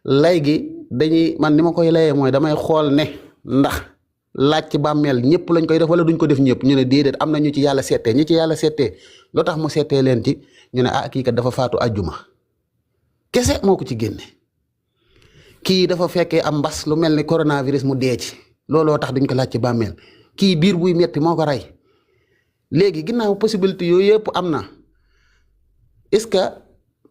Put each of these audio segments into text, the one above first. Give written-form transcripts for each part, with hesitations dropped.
lay gi dañuy man ni ma koy layee mooy damay xool ne ndax laaj ci bàmmeel ñëpp lañ koy def wala duñ ko def ñëpp ñu ne déedéet am na ñu ci yàlla seetee ñi ci yàlla seetee loo tax mu seetee leen ci ñu ne kii kat dafa faatu àjjuma kese moo ko ci génne kii dafa fekkee am mbas lu mel ni coronavirus mu dee ci looloo tax duñ ko laaj ci bàmmeel kii biir buy metti moo ko rey léegi ginnaaw possibilité yooyu yëpp am na est-ce que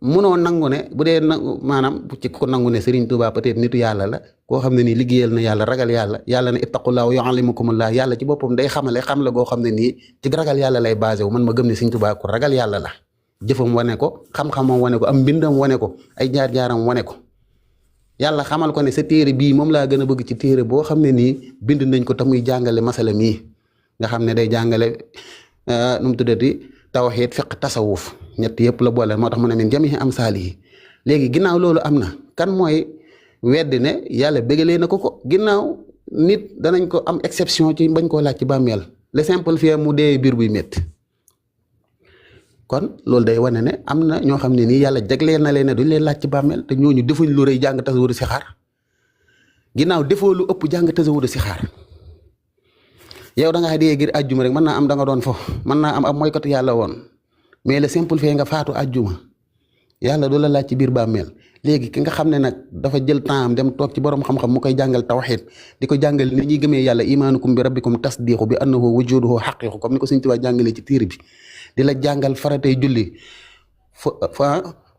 munoo nangu ne bu dee maanaam ci ko nangu ne Serigne Touba peut-être nitu yàlla la koo xam ne nii liggéeyal na yàlla ragal yàlla ne ittaqullaa wa yuallimukumullah yàlla ci boppam day xam la goo xam ne nii ci ragal yàlla lay basé wu man ma gëm ne Serigne Touba ko ragal yàlla la jëfam wane ko xam-xamam wane ko am mbindam wane ko ay jaar-jaaram wane ko yàlla xamal ko ne sa téere bii moom laa gën a bëgg ci téere boo xam ne nii bind nañ ko te muy jàngale masala mii nga xam ne day jàngale nu mu tuddati tawxiid fiq tasawuf ñett yëpp la boole moo tax mu ne min jamihi am saalihi léegi ginnaaw loolu am na kan mooy weddi ne yàlla bégalee na ko ginnaaw nit danañ ko am exception ci bañ koo laaj ci bàmmeel le simple fait mu dee biir buy métti kon loolu day wane ne am na ñoo xam ne nii yàlla jagleel na leen ne duñ leen laaj ci bàmmeel te ñooñu defuñ lu rëy jàng tasawudu si xaar ginnaaw defoo lu ëpp jàng tasawudu si xaar yow da ngaa dee ngir àjjuma rek mën naa am da nga doon fo mën naa am mooykat yàlla woon mais le simple fait nga faatu àjjuma yàlla du la laaj ci biir bàmmeel léegi ki nga xam ne nag dafa jël temps am dem toog ci borom xam-xam mu koy jàngal tawxiid di ko jàngal ni ñuy gëmee yàlla imaanukum bi rabbikum tasdiqu bi annahu wujuduhu xaqiqu comme ni ko Sëñ Tuubaa jàngalee ci téere bi di la jàngal faratay julli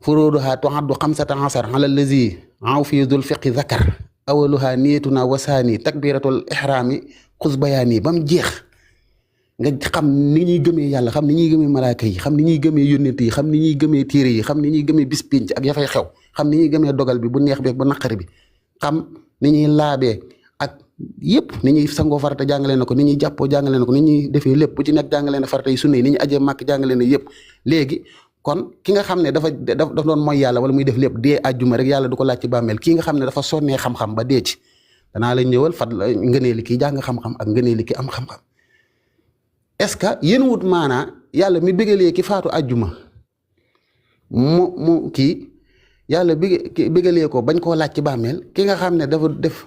furuuduhaa tu'addu xamsata asar ala allazi aw fi dul fiqi zakar awaluha niyatuna wasaani takbiratul ihrami xus bayaani ba mu jeex nga xam ni ñuy gëmee yàlla xam ni ñuy gëmee malaaka yi xam ni ñuy gëmee yónnent yi xam ni ñuy gëmee téere yi xam ni ñuy gëmee bis pénc ak ya fay xew xam ni ñuy gëmee dogal bi bu neex bi ak bu naqari bi xam ni ñuy laabee ak yëpp ni ñuy sangoo farata jàngale na ko ni ñuy jàppoo jàngale na ko ni ñuy defee lépp bu ci nekk jàngale na farata yi sunna yi ni ñuy ajee màkk jàngale na yëpp léegi kon ki nga xam ne dafa doon mooy yàlla wala muy def lépp dee àjjuma rek yàlla du ko laaj ci bàmmeel kii nga xam ne dafa sonnee xam-xam ba dee ci danaa la ñëwal fat la ngënee li kii jàng xam-xam ak ngënee li ki am xam-xam est-ce que yéen wut maanaa yàlla mi bégalee ki faatu àjjuma mu kii yàlla bégalee ko bañ koo laaj ci bàmmeel ki nga xam ne dafa def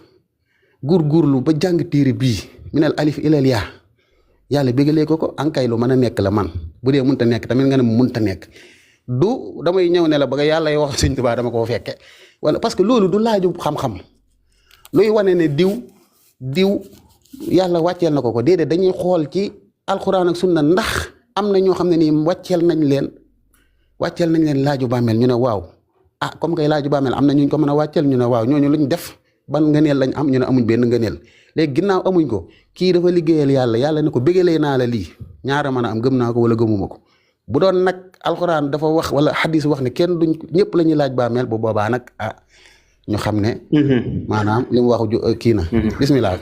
góorgóorlu ba jàng téere bii minal alif ilal yaa yàlla bégalee ko ankay lu mën a nekk la man bu dee mënta nekk tamit nga ne mu mënta nekk du damay ñëw ne la ba nga yàlla y wax Sëñ Tuubaa dama koo fekke wala parce que loolu du laaju xam-xam luy wane ne diw yàlla wàcceel na ko déedéet dañuy xool ci alxuraan ak sunna ndax am na ñoo xam ne nii wàcceel nañ leen laaju bàmmeel ñu ne waaw comme kay laaju bàmmeel am na ñu ko mën a wàcceel ñu ne waaw ñooñu luñ def ban ngëneel lañ am ñu ne amuñ benn ngëneel léegi ginnaaw amuñ ko kii dafa liggéeyal yàlla ne ko bégalee naa la lii ñaara mën a am gëm naa ko wala gëmuma ko bu doon nag alxuraan dafa wax wala xadis wax ne kenn duñ ñëpp la ñuy laaj bàmmeel bu boobaa nag ñu xam ne maanaam li mu waxu kii na bismillah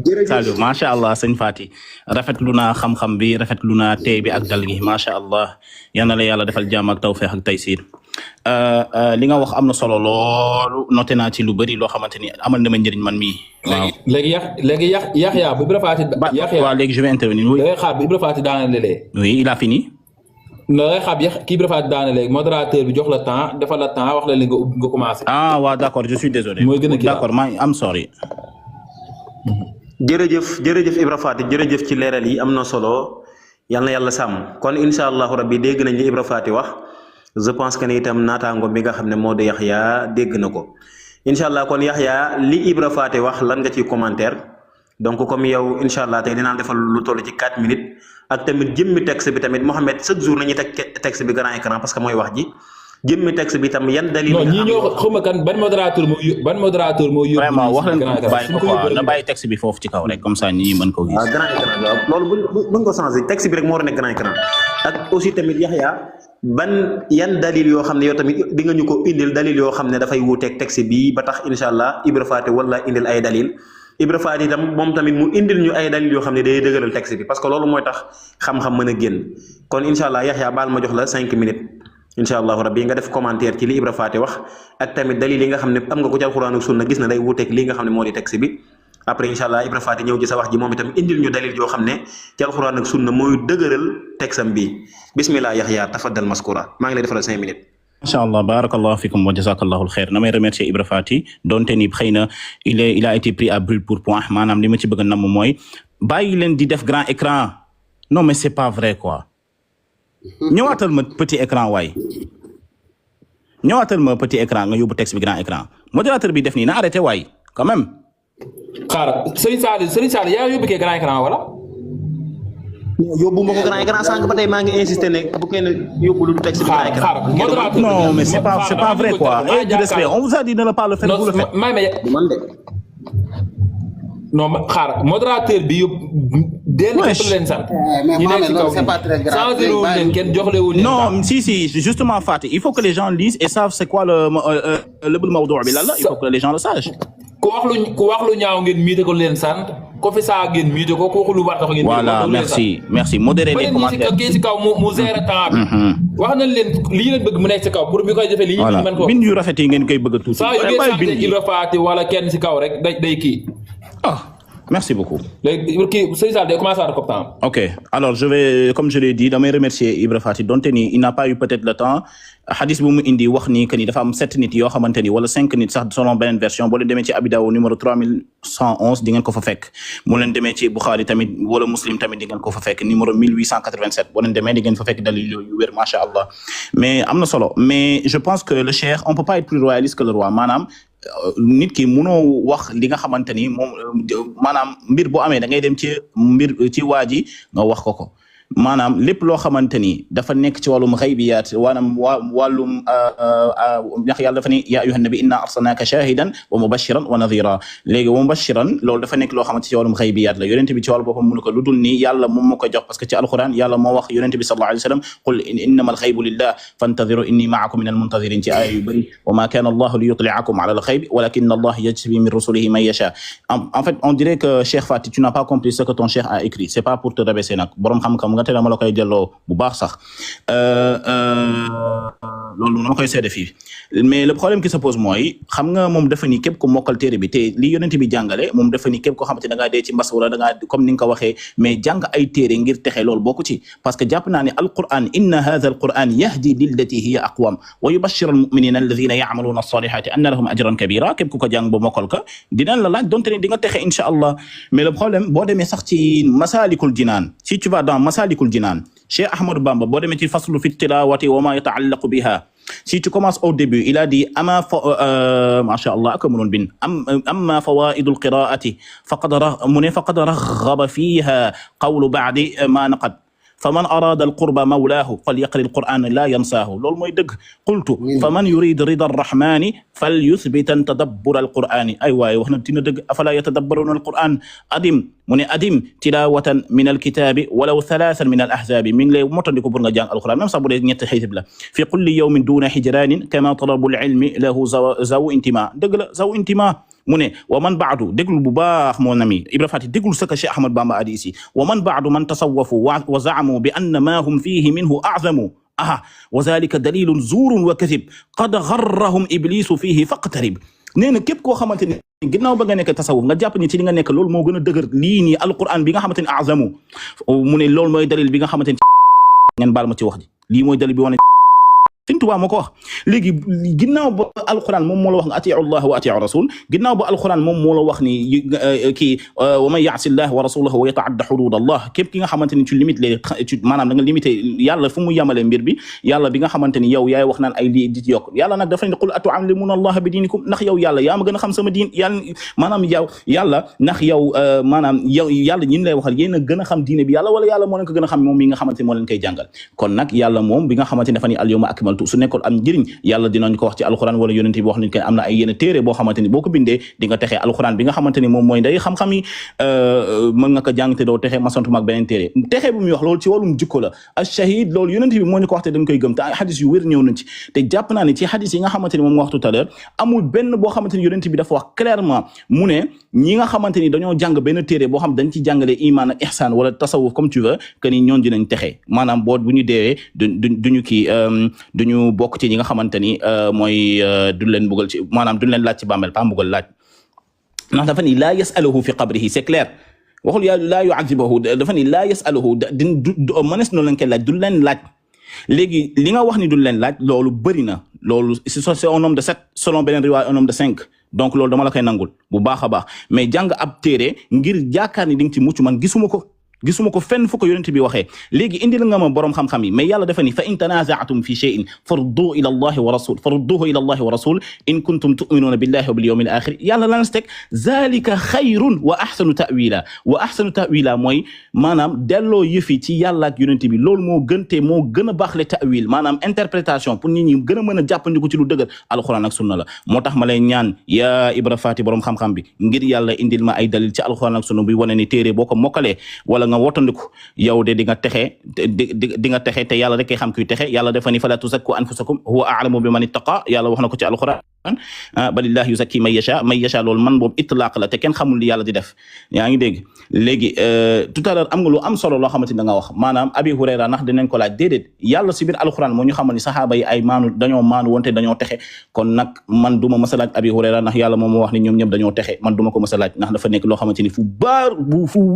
jërëjëf Saliou macha allah sëñ Fati rafetlu naa xam-xam bi rafetlu naa tey bi ak dal gi macha allah yal na la yàlla defal jàmm ak tawfeex ak taysiir li nga wax am na solo loolu noté naa ci lu bëri loo xamante ni amal na ma njëriñ man mii. waaw léegi Yaxya bu Ibra Fati. Yaxya waaw léegi je vais intervenir. da ngay xaar bu Ibra Fati daanalee. oui il a fini. da ngay xaar kii Ibra Fati daanalee modérateur bi jox la temps defal la temps wax la li nga commencé. waaw d'accord je suis désolé. mooy gën a kii d'accord am sorry. jërëjëf Ibra Fati jërëjëf ci leeral yi am na solo yal na yàlla sàmm kon incha allahu rabbi dégg nañ li Ibra Fati wax je pense que ni itam naataango bi nga xam ne moo di Yaxya dégg na ko incha allah kon Yaxya li Ibra Fati wax lan nga ci commentaire donc comme yow incha allah tey dinaa defal lu toll ci 4 minutes ak tamit jëmmi texte bi tamit Mohamed chaque jour nañuy teg texte bi grand écran parce que mooy wax ji jëmmi texte bi tam yan dalil. non ñii ñoo xuma kan ban modérateur moo yóbbu. vraiment wax leen ko bàyyi ko quoi na bàyyi texte bi foofu ci kaw rek comme ça ñi mën ko gis. waaw grand écran waaw loolu buñ ko changé texte bi rek moo war a nekk grand écran ak aussi tamit Yaxya ban yan dalil yoo xam ne yow tamit di nga ñu ko indil dalil yoo xam ne dafay wuuteeg texte bi ba tax incha allah Ibra Fati wala indil ay dalil Ibra Fati itam moom tamit mu indil ñu ay dalil yoo xam ne day dëgëral texte bi parce que loolu mooy tax xam-xam mën a génn kon incha allah Yaxya baal ma jox la 5 minutes. incha allahu rabbi nga def commentaire ci li Ibra Fati wax ak tamit dalil yi nga xam ne am nga ko ci alxuraan ak sunna gis na day wuuteeg li nga xam ne moo di texte bi après incha allah Ibra Fati ñëw ci sa wax ji moom itam indil ñu dalil yoo xam ne ci alxuraan ak sunna mooy dëgëral texam bi bismillah Yaxya tafaddal maskura maa ngi lay defal 5 minutes. Mashaallah, barakallahu fikum wa jazakallahu alkhair. Damay remercier Ibra Fati donte ni xëy na il a été pris à brûle pour point maanaam li ma ci bëgg a namm mooy bàyyi leen di def grand écran. Non mais c'est pas vrai quoi. ñëwaatal ma petit écran waay. ñëwaatal ma petit écran nga yóbbu texte bi grand écran modérateur bi def nii na arrêté waay quand même. xaaral Serigne Sall yaa yóbbu kee grand écran wala. yóbbu ma ko grand écran sànq ba tey maa ngi insisté ne bu kenn yóbbu lu texte bi grand écran. Non mais c'est pas vrai quoi. Et du respect on vous a dit de ne pas le faire vous le faites. man de. non xaaral modérateur bi yóbbu. déedéet leen sant. mais Mohamed c'est pas très grave. changé wu leen kenn joxle wu leen. Non si justement Fatih il faut que les gens lisent et savent c'est quoi le mawdu bi lan la il faut que les gens le sachent. ku wax lu ñaaw ngeen miite ko leen sant ko fi saa ngeen miite ko ku wax lu war tax ngeen. voilà merci modérer les commentaires. kii si kaw mu gérer temps bi. wax nañ leen lii leen bëgg mu nekk si kaw pour bi koy defee lii ñu mën ko. bind yu rafet yi ngeen koy bëgg a tuuti. saa yu ngeen sant Ibra Fati wala kenn si kaw rek day kii. Merci beaucoup. Ok, alors comme je l'ai dit, je vais remercier Ibra Fati. Donc, il n'a pas eu peut-être le temps. Hadith bu mu indi wax ni que ni dafa am 7 nit yoo xamante ni wala 5 nit sax selon beneen version boo leen demee ci Abi Dawud numéro 3111 di ngeen ko fa fekk mu leen demee ci Bukhari tamit wala Muslim tamit di ngeen ko fa fekk numéro 1887 boo leen demee di ngeen fa fekk dalil yu wér macha allah mais am na solo mais je pense que le cheikh on peut pas être plus royaliste que le roi maanaam nit ki mënoo wax li nga xamante ni moom maanaam mbir boo amee da ngay dem ci mbir ci waa ji nga wax ko maanaam lépp loo xamante ni dafa nekk ci wàllum xaybiyaat waanaam wàllum ndax yàlla dafa ni yaa ayyuhan nabi inna arsalnaaka shahidan wa mubashiran wa nadhira léegi wa mubashiran loolu dafa nekk loo xamante ci wàllum xaybiyaat la yonent bi ci wàllu boppam mënu ko lu dul ni yàlla moom moo ko jox parce que ci alquran yàlla moo wax yonent bi sallallahu alayhi wa sallam qul innama alxaybu lillah fantadiru inni maakum min almuntadirin ci aaya yu bëri wa ma kana allahu li yutliakum ala alxaybi walakin allah yajtabi min rusulihi man yasha en fait on dirait que Cheikh Fati tu n'as pas compris ce que ton cheikh a écrit c'est pas pour te rabaisser nag borom xam-xam nga te dama la koy delloo bu baax sax loolu dama koy seede fii mais le problème qui se pose mooy xam nga moom dafa ni képp ku mokkal téere bi te li yonent bi jàngale moom dafa ni képp koo xamante da ngaa dee ci mbas wala da ngaa comme ni nga ko waxee mais jàng ay téere ngir texe loolu bokku ci parce que jàpp naa ne alquran inna hadha alquran yahdi lillati hiya aqwam wa yubashshiru almu'minina alladhina ya'maluna as-salihati anna lahum ajran kabira képp ku ko jàng ba mokkal ka dinañ la laaj donte ne di nga texe insha allah mais le problème boo demee sax ci masalikul jinaan si tu vas dans masalikul jinaan Cheikh Ahmadou Bamba boo demee ci faslu fi tilawati wa ma yata'allaqu biha si tu commences au début il a dit masha Allah ak mënoon bin amma fawaidul qiraati faqad raghaba fiha qawlu ba'di ma naqad faman arada alqurba mawlaahu falyaqri alquran la yansaahu loolu mooy dëgg qultu faman yurid rida arrahmani falyuthbitan tadabbur alqurani ay waaye wax na dina dëgg afala yatadabbaruna alquran mu ne adim tilawatan min alkitabi walaw thalathan min alahzabi mi ngi lay motandiko pour nga jàng alquran même sax bu dee ñetti xisib la fi kulli yawmin duna hijranin kama talabu alilmi lahu zawu intima dëgg la zawu intima mu ne wa man baadu déglul bu baax mon ami Ibra Fati déglul sa ka Cheikh Ahmad Bamba adi ici wa man baadu man tasawwafu wa zaamu bi anna ma hum fihi minhu a'zamu wa zalika dalilun zuurun wa kadhib qad gharrahum iblisu fihi faqtarib nee na képp koo xamante ni ginnaaw ba nga nekk tasawuf nga jàpp ni ci li nga nekk loolu moo gën a dëgër lii nii alquran bi nga xamante ni a'zamu mu ne loolu mooy dalil bi nga xamante ni ngeen baal ma ci wax ji lii mooy dalil bi wane Sëñ Tuubaa moo ko wax léegi ginnaaw ba alquran moom moo la wax nga atiu Allah wa atiu rasul ginnaaw ba alquran moom moo la wax ni kii wa man ya'si Allah wa rasulahu wa yata'adda hudud Allah képp ki nga xamante ni ci limite léegi maanaam da nga limité yàlla fu mu yamale mbir bi yàlla bi nga xamante ni yow yaay wax naan ay lii di ci yokk yàlla nag dafa ne qul atu'allimuna Allah bi dinikum ndax yow yàlla yaa ma gën a xam sama diin yàlla maanaam yow yàlla ndax yow maanaam yow yàlla ñin lay waxal yéen a gën a xam diine bi yàlla wala yàlla moo leen ko gën a xam moom mi nga xamante ni moo leen koy jàngal kon nag yàlla moom bi nga xamante ni dafa ni al yawma akmaltu su nekkoon am njëriñ yàlla dinañ ko wax ci alxuraan wala yonent bi wax nañ ko am na ay yenn téere boo xamante ni boo ko bindee di nga texee alxuraan bi nga xamante ni moom mooy nday xam-xam yi mën nga ko jàng te doo texee masantuma ak beneen téere texee bu muy wax loolu ci wàllum jikko la ash-shahid loolu yonent bi moo ñu ko wax te dañ koy gëm te ay xadis yu wér ñëw nañ ci te jàpp naa ne ci xadis yi nga xamante ni moom nga wax tout à l'heure amul benn boo xamante ni yonent bi dafa wax clairement mu ne ñi nga xamante ni dañoo jàng benn téere boo xam dañ ci jàngale iman ak ihsan wala tasawuf comme tu veux que ni ñoon dinañ texee maanaam boo bu ñu deewee duñu kii duñu bokk ci ñi nga xamante ni mooy duñ leen buggal ci maanaam duñ leen laaj ci bàmmeel pas buggal laaj ndax dafa ni laa yasaluhu fi qabrihi c'est clair waxul yaa laa yu'adhibuhu dafa ni laa yasaluhu mënees noonu lañ koy laaj du leen laaj léegi li nga wax ni duñ leen laaj loolu bëri na loolu c'est un homme de 7 selon beneen riwaay un homme de 5 donc loolu dama la koy nangul bu baax a baax mais jàng ab téere ngir yaakaar ni di nga ci mucc man gisuma ko fenn fu ko yonent bi waxee léegi indi la nga ma borom xam-xam yi mais yàlla dafa ni fa in tanaza'tum fi shay'in farudduhu ila allahi wa rasul in kuntum tu'minuna billahi wa bil yawmil akhir yàlla lan teg zalika xayrun wa ahsanu ta'wila mooy maanaam delloo yëfi ci yàlla ak yonent bi loolu moo gën a baax le ta'wil maanaam interprétation pour nit ñi gën a mën a jàppandiku ci lu dëgër alquran ak sunna la moo tax ma lay ñaan yaa Ibra Faty borom xam-xam bi ngir yàlla indil ma ay dalil ci alquran ak sunna bi wane ni téere boo ko mokkalee wala nga wotandiku yow de di nga texe te yàlla rek kay xam kuy texe yàlla dafa ni fala tuzakku anfusakum huwa a'lamu bi man ittaqa yàlla wax na ko ci alquran balillahi yuzakki man yasha loolu man boobu itlaq la te kenn xamul li yàlla di def yaa ngi dégg léegi tout à l'heure am nga lu am solo loo xamante ni da nga wax maanaam Abi Hurayra ndax dinañ ko laaj déedéet yàlla si biir alquran moo ñu xamal ni saxaaba yi ay dañoo maanu wonte dañoo texe kon nag man duma mës a laaj Abi Hurayra ndax yàlla moom moo wax ni ñoom ñëpp dañoo texe man duma ko mës a laaj ndax dafa nekk loo xamante ni fu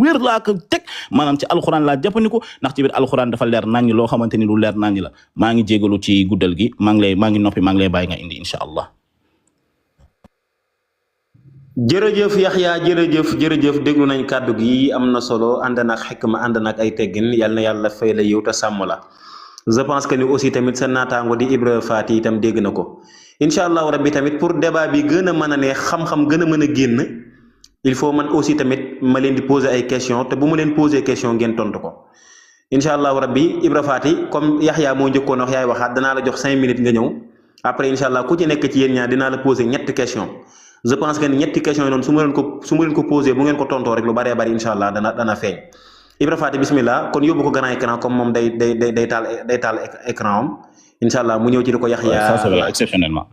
wér laa ko teg maanaam ci alquran laa jàppandiku ndax ci biir alquran dafa leer naññ loo xamante ni lu leer naññ la maa ngi jégalu ci guddal gi maa ngi noppi maa ngi lay bàyyi nga indi insha allah. jërëjëf Yaxya jërëjëf déglu nañ kàddu gi am na solo ànd na ak xikma ànd na ak ay teggin yal na yàlla fay la yow te sàmm la je pense que ni aussi tamit sa naataango di Ibra Faty itam dégg na ko incha allahu rabbi tamit pour débat bi gën a mën a ne xam-xam gën a mën a génn il faut man aussi tamit ma leen di poser ay question te bu ma leen poser question ngeen tontu ko incha allahu rabbi Ibra Faty comme Yaxya moo njëkkoon wax yaay waxaat danaa la jox 5 minutes nga ñëw après incha allah ku ci nekk ci yéen ñaar dinaa la poser ñetti question je pense que ñetti question yi noonu su ma leen ko posé bu ngeen ko tontoo rek lu bëree bëri incha allah dana feeñ Ibra Faty bismillah kon yóbbu ko grand écran comme moom day taal écran am incha allah mu ñëw ci di ko Yaxya ça c'est exceptionnellement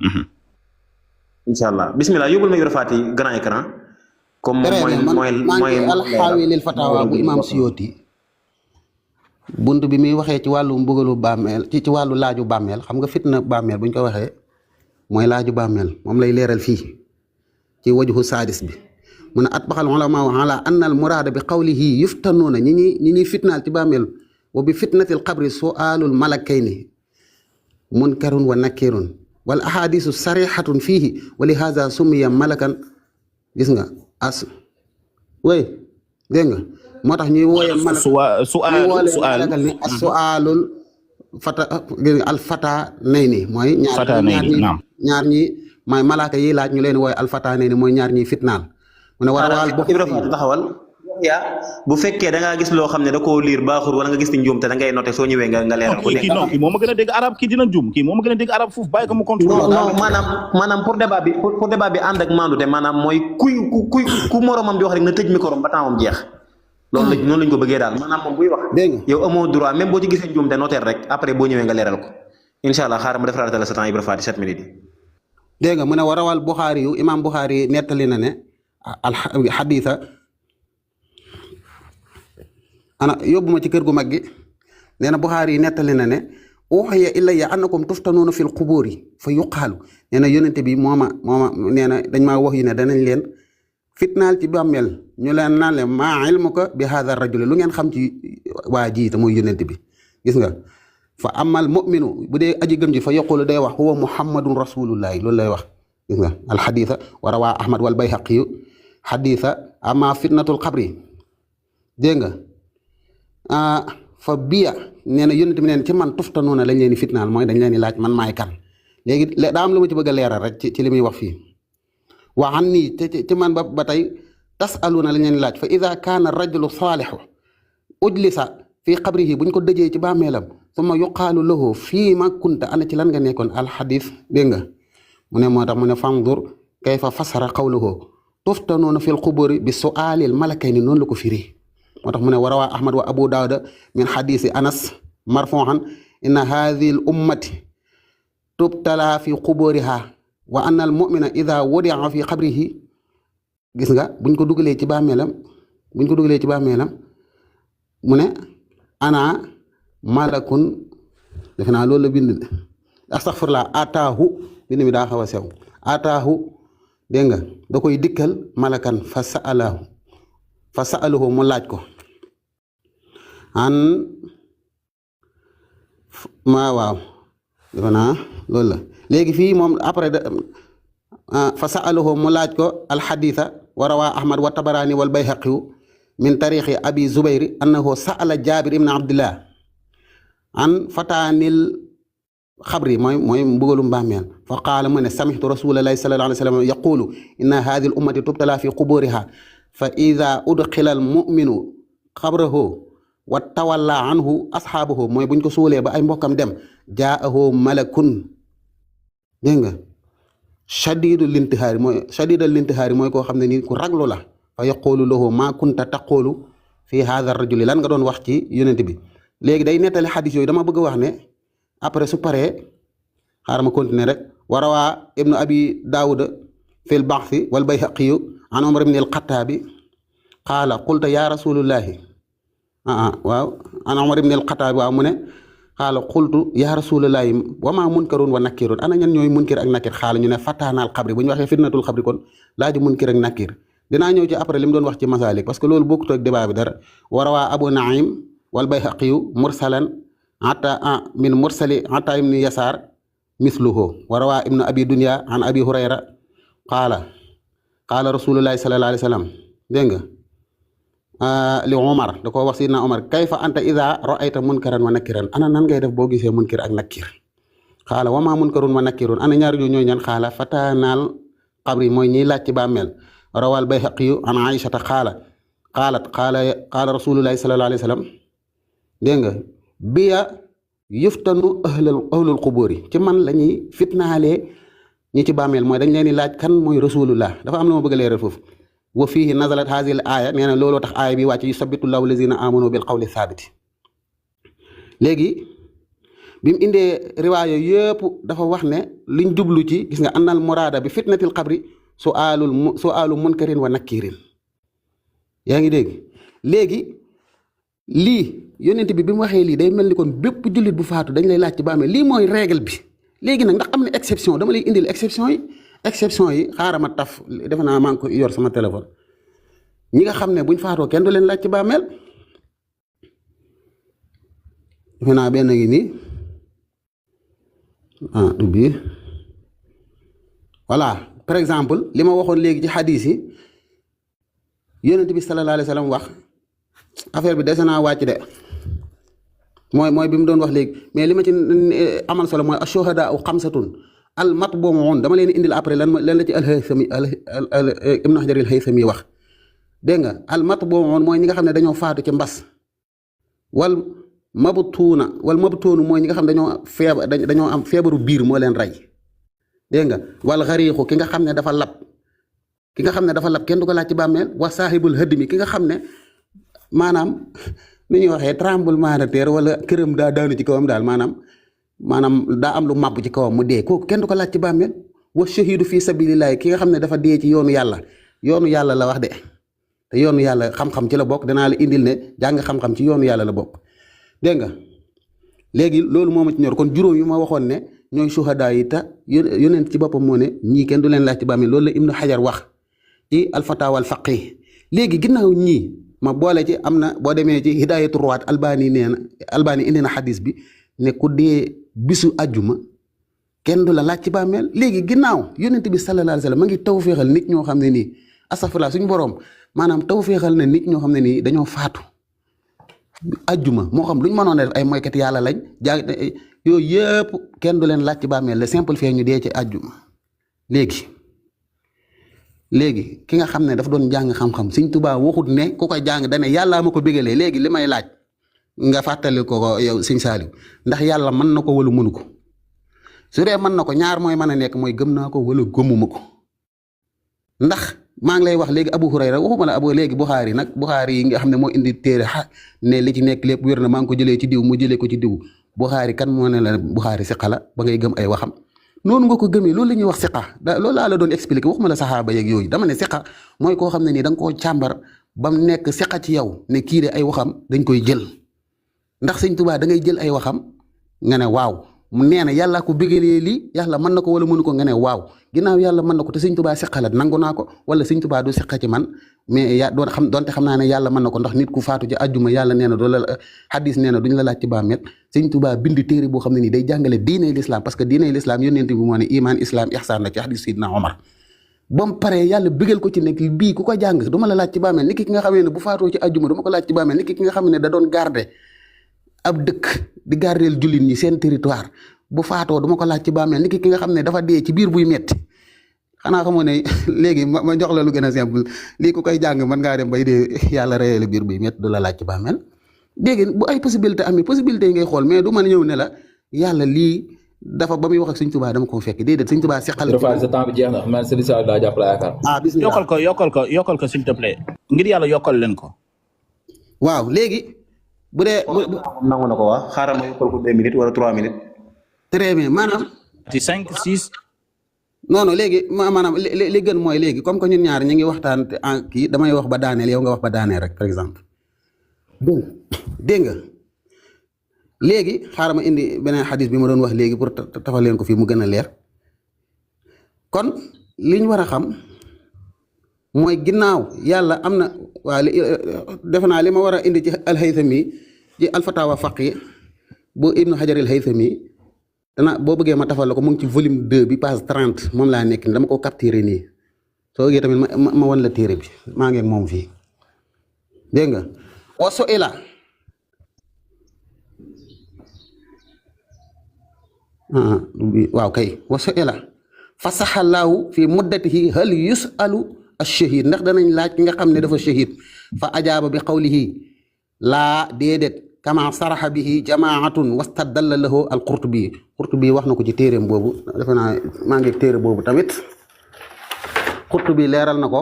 incha allah bismillah yóbbul ma Ibra Faty grand écran comme moom mooy alxaawi lil fatawa bu imam Suyuti bunt bi muy waxee ci wàllu mbugalu bàmmeel ci wàllu laaju bàmmeel xam nga fitna bàmmeel buñ ko waxee mooy laaju bàmmeel moom lay leeral fii ci wajhu saadis bi mu ne atbaxal ulama ala anna al muraada bi qawlihi yuftanuuna ñi ñuy fitnaal ci bàmmeel wa bi fitnatil qabri su'aalul malakayni munkarun wa nakirun wal ahadisu sarixatun fiihi wa li haza summiya malakan gis nga dégg nga moo tax ñuy wooye malakal ni as-su'aalul fata nayni mooy ñaar ñi mooy malaaka yi laaj ñu leen wooye alfataane ni mooy ñaar ñiy fitnaal mu ne war a waal Ibra Faty taxawal bu fekkee da ngaa gis loo xam ne da koo liir baaxul wala nga gis ni njuum te da ngay noté soo ñëwee nga leeral ko kii moo ma gën a dégg arab kii dina juum kii moo ma gën a dégg arab foofu bàyyi ko mu contrôle non maanaam pour débat bi ànd ak maandu te maanaam mooy ku moromam di wax rek na tëj micro ba temps jeex loolu noonu lañ ko bëggee daal maanaam moom buy wax yow amoo droit même boo ci gisee njuum te noter rek après boo ñëwee nga leeral ko incha allah xaaral ma defaraat la sa temps Ibra Faty 7 minutes yi dégg nga mu ne war a wal Buxaari yu imaam Buxaari nettali na ne xadiisa yóbbu ma ci kër gu mag gi nee na Buxaari yi nettali na ne uxiya ilayya annakum tuftanuuna fil qubuuri fa yuqaalu nee na yónnente bi mooma nee na dañ maa wax yu ne danañ leen fitnaal ci bàmmeel ñu leen naan leen maa ilmuka bi haada rajuli lu ngeen xam ci waa ji te mooy yónnente bi gis nga fa amal mu'minu bu dee aji gëm ji fa yaqulu day wax huwa muhammadun rasulullahi loolu lay wax gis nga alxadisa wa rawaa ahmad wal bayhaqiyu xadisa ama fitnatul xabri dégg nga fa biya nee na yónnent bi neen ci man tuftanuuna lañ leen di fitnaal mooy dañ leen di laaj man maay kan léegi daa am lu ma ci bëgg a leeral rek ci li muy wax fii waxan nii ci man ba tey tasaluuna lañ leen di laaj fa ida kaana rajulu saalixu ujlisa fii qabrihi buñ ko dëjee ci bàmmeelam summa yuqaalu lahu fii ma kunta ana ci lan nga nekkoon alxadis dégg nga mu ne moo tax mu ne fandur kayfa fasara qawluhu tuftanuuna fil quburi bi su'aalil malakayni noonu la ko firi moo tax mu ne warawaa ahmad wa abu daawuda min xadisi anas marfuuhan inna haadihi l ummati tubtala fi quburiha wa anna al mumina ida wudia fi qabrihi gis nga buñ ko dugalee ci bàmmeelam mu ne ana malakun defe naa loolu la bind astaghfirullah ataahu bind mi daa xaw a sew ataahu dégg nga da koy dikkal malakan fa sa'alahu mu laaj ko waaw defe naa loolu la léegi fii moom après fa sa'alahu mu laaj ko alxaditha wa rawaa ahmad wa tabaraani wal bayhaqiyu min tariqi abi zubayri annahu sa'ala jabir ibn abdillah an fataanil xabri mooy mbugalum bàmmeel fa qaala mu ne samihtu rasulallahi sallallahu alayhi wa sallam yaqulu inna hadhihi al ummati tubtala fi quburiha fa ida udxila al muminu xabrahu wa tawalla anhu asxaabuhu mooy buñ ko suulee ba ay mbokkam dem jaahu malakun dégg nga shadidul lintihaari mooy koo xam ne nii ku raglu la fa yaqulu lahu ma kunta taqulu fi hadha rajuli lan nga doon wax ci yonent bi léegi day nettali xadis yooyu dama bëgg a wax ne après su paree xaaral ma continuer rek wa rawaa ibnu abi daawuda fil baxsi wal bayhaqiyu an umar ibn al xattaabi qaala qulta ya rasulullahi waaw an umar ibn al xattaabi waaw mu ne xaala qultu ya rasulullahi wa ma munkarun wa nakirun ana ñan ñooy munkir ak nakir xaala ñu ne fataanaal xabri bu ñu waxee fitnatul xabri kon laaju munkir ak nakir dinaa ñëw ci après li mu doon wax ci masalik parce que loolu bokkut ak débat bi dara wa rawaa abu naim wal bayhaqiyu mursalan ata min mursali ata ibni yasaar misluhu wa rawaa ibnu abi dunya an abi hurayra qaala rasulullahi sallallahu alayhi wa sallam dégg nga li Omar da koo wax sidna Omar kayfa anta ida ra'ayta munkaran wa nakiran ana nan ngay def boo gisee munkir ak nakir xaala wa ma munkarun wa nakirun ana ñaar yooyu ñooy ñan xaala fataanaal qabri mooy ñiy laaj ci bàmmeel rawal bayhaqiyu an aïshata qaala rasulullahi sallallahu alayhi wa sallam dégg nga biya yuftanu ahlul quburi ci man la ñuy fitnaalee ñi ci bàmmeel mooy dañ leen di laaj kan mooy rasulullah dafa am lu ma bëgg a leeral foofu wa fihi nazalat hadhihi al aya nee na looloo tax aaya bi wàcc yusabbitu llahu lazina amanu bil qawli thabiti léegi bi mu indee riwaaya yëpp dafa wax ne liñ jublu ci gis nga annal muraada bi fitnatil qabri su'aalu munkarin wa nakirin yaa ngi dégg léegi lii yonent bi mu waxee lii day mel ni kon bépp jullit bu faatu dañ lay laaj ci bàmmeel lii mooy règle bi léegi nag ndax am na exception dama lay indil exception yi xaaral ma taf defe naa maa ngi ko yor sama téléphone ñi nga xam ne buñ faatoo kenn du leen laaj ci bàmmeel defe naa benn ngi nii du bii voilà par exemple li ma waxoon léegi ci xadis yi yonent bi sallallahu alayhi wa sallam wax affaire bi dese naa wàcc de mooy bi mu doon wax léegi mais li ma ci amal solo mooy ashuhadaa xamsatun al matbuun dama leen indil après lan la ci al-Haythami Ibn Hajar al-Haythami wax dégg nga al matbuun mooy ñi nga xam ne dañoo faatu ci mbas wal mabtuunu mooy ñi nga xam ne dañoo am feebaru biir moo leen rey dégg nga wal xariixu ki nga xam ne dafa lab kenn du ko laaj ci bàmmeel wa saahibul hadmi ki nga xam ne maanaam nu ñuy waxee tremblement de terre wala këram daa daanu ci kawam daal maanaam daa am lu màbb ci kawam mu dee kooku kenn du ko laaj ci bàmmeel wa shahidu fi sabilillahi ki nga xam ne dafa dee ci yoonu yàlla la wax de te yoonu yàlla xam-xam ci la bokk danaa la indil ne jàng xam-xam ci yoonu yàlla la bokk dégg nga léegi loolu moo ma ci ñor kon juróom yi ma waxoon ne ñooy suhadaa yi ta yonent ci boppam moo ne ñii kenn du leen laaj ci bàmmeel loolu la Ibnu Hajar wax ci alfatawa al faqih léegi ginnaaw ñii ma boole ci am na boo demee ci hidayatu ruwaat albani indi na xadis bi ne ku dee bisu ajjuma kenn du la laaj ci bàmmeel léegi ginnaaw yonent bi sallallahu alayhi wa sallam ma ngi tawféexal nit ñoo xam ne nii astafurlah suñu boroom maanaam tawféexal na nit ñoo xam ne nii dañoo faatu ajjuma moo xam luñ mënoon a def ay moykat yàlla lañ yooyu yëpp kenn du leen laaj ci bàmmeel le simple fait ñu dee ci ajjuma léegi ki nga xam ne dafa doon jàng xam-xam Sëñ Tuubaa waxut ne ku koy jàng dane yàllaa ma ko bégalee léegi li may laaj nga fàttali ko yow Sëñ Saaliw ndax yàlla mën na ko wala mënu ko su dee mën na ko ñaar mooy mën a nekk mooy gëm naa ko wala gëmuma ko ndax maa ngi lay wax léegi Abu Hurayra waxuma la léegi Buxaari yi nga xam ne moo indi téere ne li ci nekk lépp wér na maa ngi ko jëlee ci diw mu jëlee ko ci diw Buxaari kan moo ne la Buxaari si xala ba ngay gëm ay waxam noonu nga ko gëmee loolu la ñuy wax siqa loolu laa la doon expliqué waxuma la saxaaba yeeg yooyu dama ne siqa mooy koo xam ne nii da nga koo càmbar ba mu nekk siqa ci yow ne kii de ay waxam dañ koy jël ndax Sëñ Tuubaa da ngay jël ay waxam nga ne waaw nee na yàllaa ko bégalee lii yàlla mën na ko wala mënu ko nga ne waaw ginnaaw yàlla mën na ko te sëñ Tuubaa seqalat nangu naa ko wala sëñ Tuubaa du seqa ci man mais doonte xam naa ne yàlla mën na ko ndax nit ku faatu ci àjjuma yàlla nee na doo la hadis nee na duñ la laaj ci bàmmeel sëñ Tuubaa bind téere boo xam ne nii day jàngale diiney l'islam parce que diiney l'islam yónneent bi moo ne iman islam ihsaan la ci hadis Seydina Omar ba mu paree yàlla bégal ko ci nekk bii ku ko jàng du ma la laaj ci bàmmeel nit ki nga xamee ne bu faatoo ci àjjuma du ma ko laaj ci bàmmeel nit ki nga xam ne da doon garder ab dëkk di gardeel jullit ñi seen territoire bu faatoo du ma ko laaj ci bàmmeel nit ki nga xam ne dafa dee ci biir buy metti xanaa xamoo ne léegi ma jox la lu gën a simple lii ku koy jàng mën ngaa dem bay dee yàlla reyee la biir buy metti du la laaj ci bàmmeel dégg bu ay possibilité amee possibilité yi ngay xool mais du mën a ñëw ne la yàlla lii dafa ba muy wax ak Sëñ Tuubaa dama ko fekk déedéet Sëñ Tuubaa seqal sa temps bi jeex na man Serigne Saliou daa jàpp la yaakaar bismillah yokkal ko s'il te plaît ngir yàlla yokkal leen ko waaw léegi bu dee nangu na ko wax xaaral ma yokkal ko 2 minutes wala 3 minutes très bien maanaam ci 5 6 non léegi maanaam li gën mooy léegi comme que ñun ñaar ñu ngi waxtaan en kii damay wax ba daaneel yow nga wax ba daaneel rek par exemple dégg nga léegi xaaral ma indi beneen xadis bi ma doon wax léegi pour tafal leen ko fii mu gën a leer kon li ñu war a xam mooy ginnaaw yàlla am na waa defe naa li ma war a indi ci alhaythami ci alfatawa faqi bu ibnu hajar alhaythami dana boo bëggee ma tafal la ko mu ngi ci volume 2 bi page 30 moom laa nekk ni dama ko capturé nii soo bëggee tamit ma wan la téere bi maa ngi ak moom fii dégg nga waso ila waaw kay waso ila fa saxalaahu fi muddatihi hal yusalu ash-shahid ndax danañ laaj ki nga xam ne dafa shahid fa ajaaba bi qawlihi laa déedéet kama saraxa bihi jamaatun wastadalla lahu al-Qurtubi wax na ko ci téeréem boobu defe naa maa ngi téere boobu tamit Qurtubi leeral na ko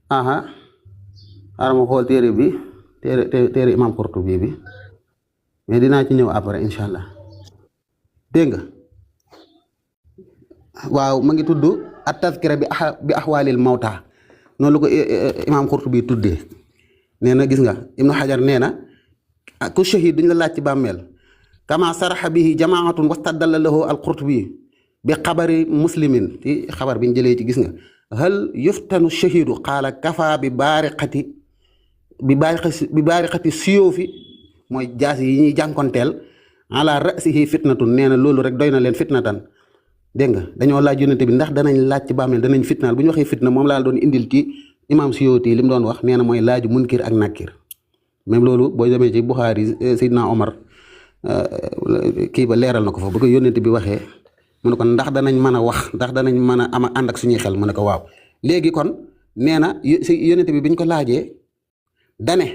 xaaral ma xool téere bi téere imam Qurtubi bi mais dinaa ci ñëw après incha allah dégg nga waaw ma ngi tudd at-tazkira bi ahwaalil mawta noonu la ko imam Qurtubi tuddee nee na gis nga Ibnu Hajar nee na ku shahid duñ la laaj ci bàmmeel kama saraxa bihi jamaatun wastadalla lahu al-Qurtubi bi xabari muslimin ci xabar biñ jëlee ci gis nga hal yuftanu shahidu qaala kafa bi baariqati siyoofi mooy jaas yi ñuy jànkonteel ala rasihi fitnatun nee na loolu rek doy na leen fitnatan dégg nga dañoo laaj yonente bi ndax danañ laaj ci bàmmeel danañ fitnaal bu ñu waxee fitna moom laa doon indil ci imam Suyuti li mu doon wax nee na mooy laaju munkir ak nakkir même loolu boo demee ci Buxaari Seydina Omar kii ba leeral na ko fa bu ko yonente bi waxee mu ne ko ndax danañ mën a wax ndax danañ mën a ànd ak suñuy xel mu ne ko waaw léegi kon nee na yonente bi biñ ko laajee dane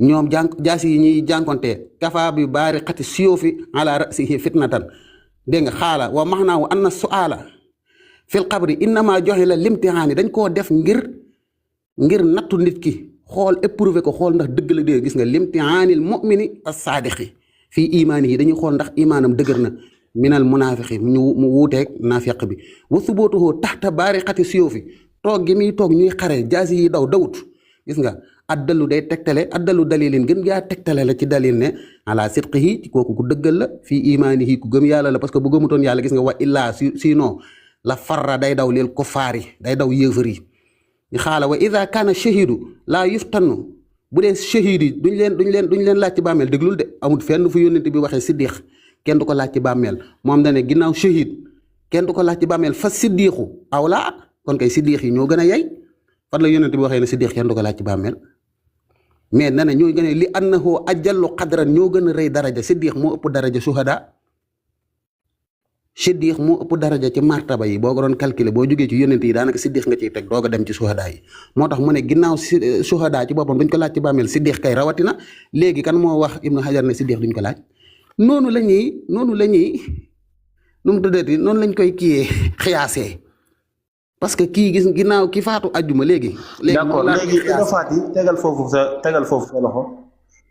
ñoom jaasi yi ñuy jànkontee kafa bi baari xati siyoofi ala rasihi fitnatan dégg nga xaala wa maxnaahu anna suala fil qabri innama joxe la limtihaani dañ koo def ngir nattu nit ki xool éprouvé ko xool ndax dëgg la dee gis nga limtihaanil mu'mini as-saadiqi fii imaani yi dañuy xool ndax imaanam dëgër na minal munaafiqi mu wuuteeg naafiq bi wa subutuhu taxta baari xati siyoofi toog gi muy toog ñuy xare jaasi yi dawut gis nga addalu day tegtale addalu dalilin gën gaa tegtale la ci dalil ne ala sidqihi ci kooku ku dëggal la fii imaanihi ku gëm yàlla la parce que bu gëmutoon yàlla gis nga wa illaa sinon la farra day daw lil kuffaari day daw yéefar yi xaala wa ida kaana shahidu laa yuftanu bu dee shahid yi duñ leen laaj ci bàmmeel déglul de amul fenn fu yónnente bi waxee siddiq kenn du ko laaj ci bàmmeel moom dane ginnaaw shahid kenn du ko laaj ci bàmmeel fa siddiqu awlaa kon kay siddiq yi ñoo gën a yey fan la yónnente bi waxee ne siddiq kenn du ko laaj ci bàmmeel mais nee na ñoo gën a li annahu ajallu qadran ñoo gën a rëy daraja siddiq moo ëpp daraja suhada siddiq moo ëpp daraja ci martaba yi boo ko doon calculer boo jógee ci yónnent yi daanaka siddiq nga ciy teg doog a dem ci suhada yi moo tax mu ne ginnaaw suhada ci boppam duñ ko laaj ci bàmmeel siddiq kay rawatina léegi kan moo wax Ibnu Hajar ne siddiq duñ ko laaj noonu la ñuy nu mu tuddati noonu lañ koy kiyee xiyaasee parce que kii gis ginnaaw ki faatu ajjuma léegi. d'accord léegi nga faati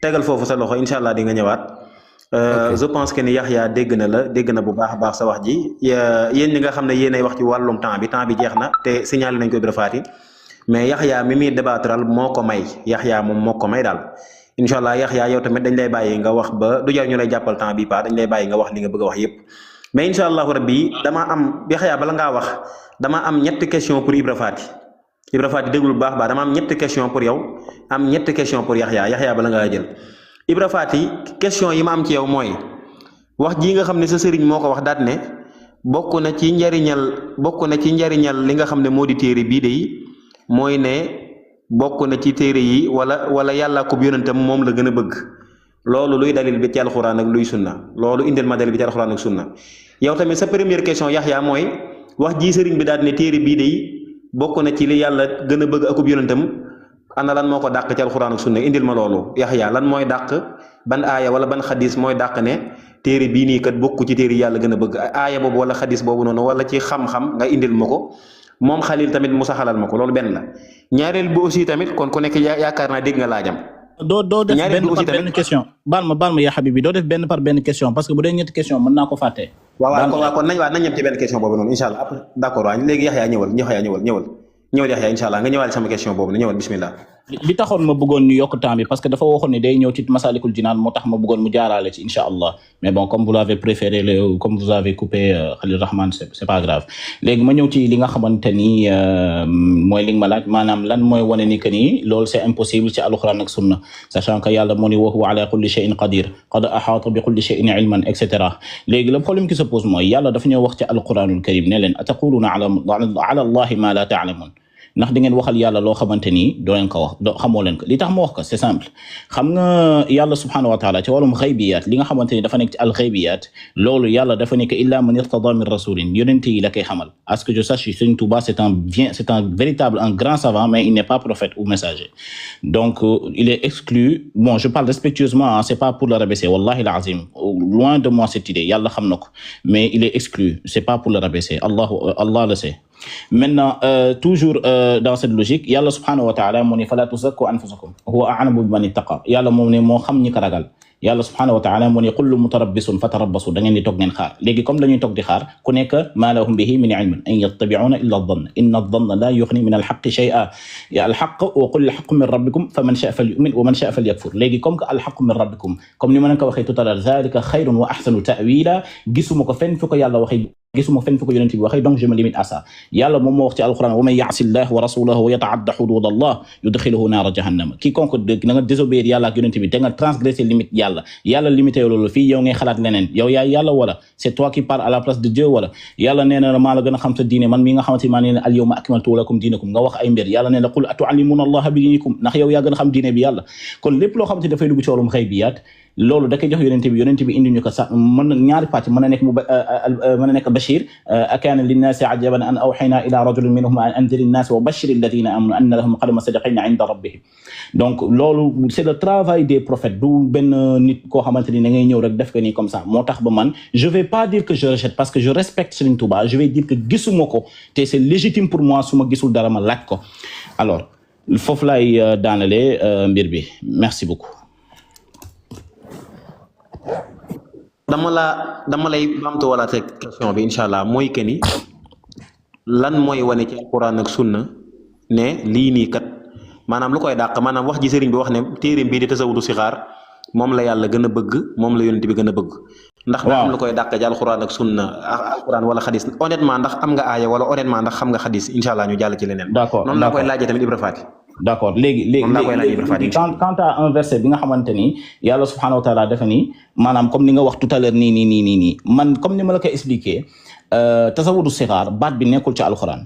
tegal foofu sa loxo incha allah di nga ñëwaat. Je pense que ni Yaxya dégg na bu baax a baax sa wax ji yéen ñi nga xam ne yéenay wax ci wàllum temps bi jeex na te signalé nañ ko Ibra Faty mais Yaxya mi muy débattral moo ko may Yaxya moom moo ko may daal incha allah Yaxya yow tamit dañ lay bàyyi nga wax ba du jar ñu lay jàppal temps bi dañ lay bàyyi nga wax li nga bëgg a wax yépp mais incha allahu rabbi damaa am Yaxya bala ngaa wax damaa am ñetti question pour Ibra Faty déglu bu baax dama am ñetti question pour yow am ñetti question pour Yaxya bala ngaa jël Ibra Faty question yi ma am ci yow mooy wax ji nga xam ne sa sëriñ moo ko wax daat ne bokk na ci njariñal li nga xam ne moo di téere bii de mooy ne bokk na ci téere yi wala yàlla ko yonentam moom la gën a bëgg loolu luy dalil bi ci alxuraan ak luy sunna loolu indil ma dalil bi ci alxuraan ak sunna yow tamit sa première question Yaxya mooy wax ji sëriñ bi daat ne téere bii de bokk na ci li yàlla gën a bëgg akub yonentam ana lan moo ko dàq ci alxuraan ak sunna indil ma loolu Yaxya lan mooy dàq ban aaya wala ban xadis mooy dàq ne téere bii nii kat bokku ci téere yàlla gën a bëgg aaya boobu wala xadis boobu noonu wala ci xam-xam nga indil ma ko moom Xalil tamit mu saxalal ma ko loolu benn la ñaareel bi aussi tamit kon ku nekk yaakaar naa dégg nga laajam. doo def benn par benn question baal ma yaa Habibi doo def benn par benn question parce que bu dee ñetti question mën naa ko fàtte. waaw kon nañ ñem ci benn question boobu noonu incha allah après d'accord waaw léegi Yaxya ñëwal Yaxya incha allah nga ñëwaale sama question boobu ñëwal bismillah. li taxoon ma bëggoon ñu yokk temps bi parce que dafa waxoon ne day ñëw ci Masalikul Jinaan moo tax ma bëggoon mu jaaraale ci incha allah mais bon comme vous l'avez préféré comme vous avez coupé Khalil Rahman c'est pas grave léegi ma ñëw ci li nga xamante ni mooy li nga ma laaj maanaam lan mooy wane ni que ni loolu c'est impossible ci alquran ak sunna sachant que yàlla moo ni wa huwa ala kulli shay'in qadir qad ahata bi kulli shay'in ilman et cetera léegi le problème qui se pose mooy yàlla dafa ñëw wax ci alquranul karim ne leen ataquluna ala allahi ma la ta'lamun ndax di ngeen waxal yàlla loo xamante ni doo leen ko wax xamoo leen ko li tax ma wax ko c'est simple xam nga yàlla subhanahu wa taala ci wàllum xaybiyat li nga xamante ni dafa nekk ci alxaybiyat loolu yàlla dafa nekk illa man irtada min rasulin yonente yi la koy xamal à ce que je sache Serigne Touba c'est un véritable un grand savant mais il n'est pas prophète ou messager donc il est exclu bon je parle respectueusement c'est pas pour le rabaisser wallahi l'azim loin de moi cette idée yàlla xam na ko mais il est exclu c'est pas pour le rabaisser Allah le sait. Maintenant toujours dans cette logique yàlla subhanahu wa ta'ala moo ne fala tuzakku anfusakum huwa a'lamu biman ittaqa yàlla moom ne moo xam ñi ko ragal yàlla subhanahu wa ta'ala moo ne kullu mutarabbisun fatarabbasu da ngeen di toog ngeen xaar léegi comme dañuy toog di xaar ku nekk ma lahum bihi min ilmin in yattabi'una illa adh-dhanna inna adh-dhanna la yughni min al-haqqi shay'an ya al-haqq wa qul al-haqqu min rabbikum faman sha'a falyu'min wa man sha'a falyakfur léegi comme que al-haqqu min rabbikum comme ni ma leen ko waxee tout à l'heure dhalika khayrun wa ahsanu ta'wila gisuma ko fenn fu ko yàlla waxee gisuma fenn fu ko yonent bi waxee donc je me limite à ça yàlla moom moo wax ci alquran wa man ya'si Allah wa rasulahu wa yata'adda hudud Allah yudkhiluhu naara jahannama quiconque na nga désobéir yàlla ak yonent bi da nga transgresser limite yàlla limité loolu fii yow ngay xalaat leneen yow yaay yàlla wala c'est toi qui parles à la place de Dieu wala yàlla nee na maa la gën a xam sa diine man mi nga xamante maa nee na al yawma akmaltu lakum dinakum nga wax ay mbir yàlla nee na qul atu'allimuna Allah bi dinikum ndax yow yaa gën a xam diine bi yàlla kon lépp loo xamante dafay dugg ci wàllum xaybiyaat loolu da koy jox yonent bi indi ñu ko sax mën na ñaari pàcc mën na nekk mën na nekk bashir akaana linnaasi ajaban an awhayna ila rajulin minhum an anziri nnaasi wa bashiri alladina amanu anna lahum qadama sidqin inda rabbihim donc loolu c'est le travail des prophètes du benn nit koo xamante ni da ngay ñëw rek def ko nii comme ça moo tax ba man je vais pas dire que je rejette parce que je respecte Serigne Touba je vais dire que gisuma ko te c'est légitime pour moi su ma gisul dara ma laaj ko alors foofu laay daanalee mbir bi merci beaucoup. dama lay baamtu wala te question bi incha allah mooy que ni lan mooy wane ci alquran ak sunna ne lii nii kat maanaam lu koy dàq maanaam wax ji sëriñ bi wax ne téereem bii di tasawudu sixaar moom la yàlla gën a bëgg moom la yonent bi gën a bëgg. ndax daa am lu koy dàq ci alquran ak sunna alquran wala xadis honnêtement ndax am nga aaya wala honnêtement ndax xam nga xadis incha allah ñu jàll ci leneen. d'accord noonu laa koy laajee tamit Ibra Faty. d'accord léegi quant à un verset bi nga xamante ni yàlla subhanahu wa ta'ala dafa ni maanaam comme ni nga wax tout à l'heure nii man comme ni ma la koy expliquer tasawudu sixaar baat bi nekkul ci alxuraan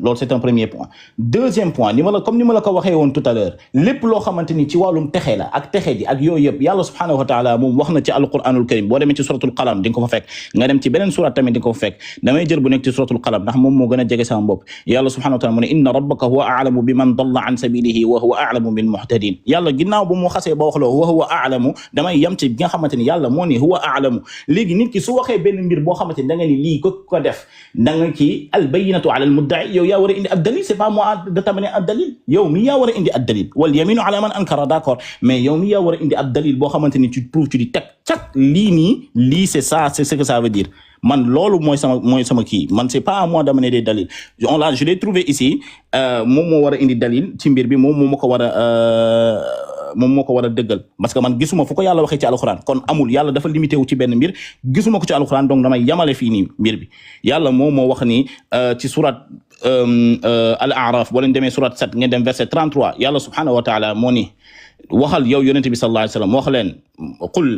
loolu c'est un premier point deuxième point comme ni ma la ko waxee woon tout à l'heure lépp loo xamante ni ci wàllum texe la ak texe di ak yooyu yëpp yàlla subhanahu wa ta'ala moom wax na ci alquranul karim boo demee ci suratul qalam di nga ko fa fekk nga dem ci beneen surat tamit di nga ko fa fekk damay jël bu nekk ci suratul qalam ndax moom moo gën a jege sama bopp yàlla subhanahu wa ta'ala mu ne inna rabbaka huwa a'lamu biman dalla an sabilihi wa huwa a'lamu bil muhtadin yàlla ginnaaw bu mu xasee ba wax loo wa huwa a'lamu damay yem ci bi nga xamante ni yàlla moo ni huwa a'lamu léegi nit ki su waxee benn mbir boo xamante ni da nga ni lii ko def da nga ci al bayyinatu ala al mudda'i yow yaa war a indi ad dalil c'est pas moi de t'amener ad dalil yow mi yaa war a indi ad dalil wal yaminu ala man ankara d'accord mais yow mi yaa war a indi ad dalil boo xamante ni tu prouves tu di teg cak lii c'est ça c'est ce que ça veut dire man loolu mooy sama kii man c'est pas à moi d'amener des dalil je l'ai trouvé ici moom moo war a indi dalil ci mbir bi moom moo ko war a moom moo ko war a dëggal parce que man gisuma fu ko yàlla waxee ci alxuraan kon amul yàlla dafa limité wu ci benn mbir gisuma ko ci alxuraan donc damay yamale fii nii mbir bi yàlla moom moo wax ni ci surat al araf boo leen demee surat 7 ngeen dem verset 33 yàlla subhanahu wa taala moo ni waxal yow yonente bi sallallahu alayhi wa sallam wax leen qul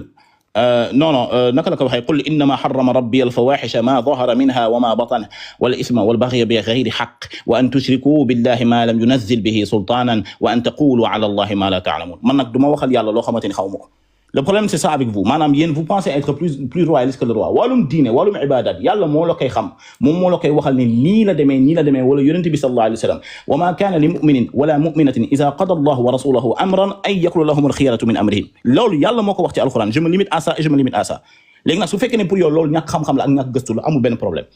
naka la ko waxee qul innama harrama rabbi alfawahisha ma dhahara minha wa ma batana wal isma wal baghya bi ghayri haqq wa an tushriku billahi ma lam yunazzil bihi sultanan wa an taqulu ala allahi ma la ta'lamun man nag duma waxal yàlla loo xamante ni xaw ma ko le problème c'est ça avec vous maanaam yéen vous pensez être plus royaliste que le roi wàllum diine wàllum ibadat yàlla moo la koy xam moom moo la koy waxal ne nii la demee wala yonente bi sallallahu alayhi wa sallam wa ma kana li muminin wala muminatin ida qada allahu wa rasuluhu amran ay yakunu lahum alxiyaratu min amrihim loolu yàlla moo ko wax ci alquran je me limite à ça et je me limite à ça léegi nag su fekkee ne pour yow loolu ñàkk xam-xam la ak ñàkk gëstu la amul benn problème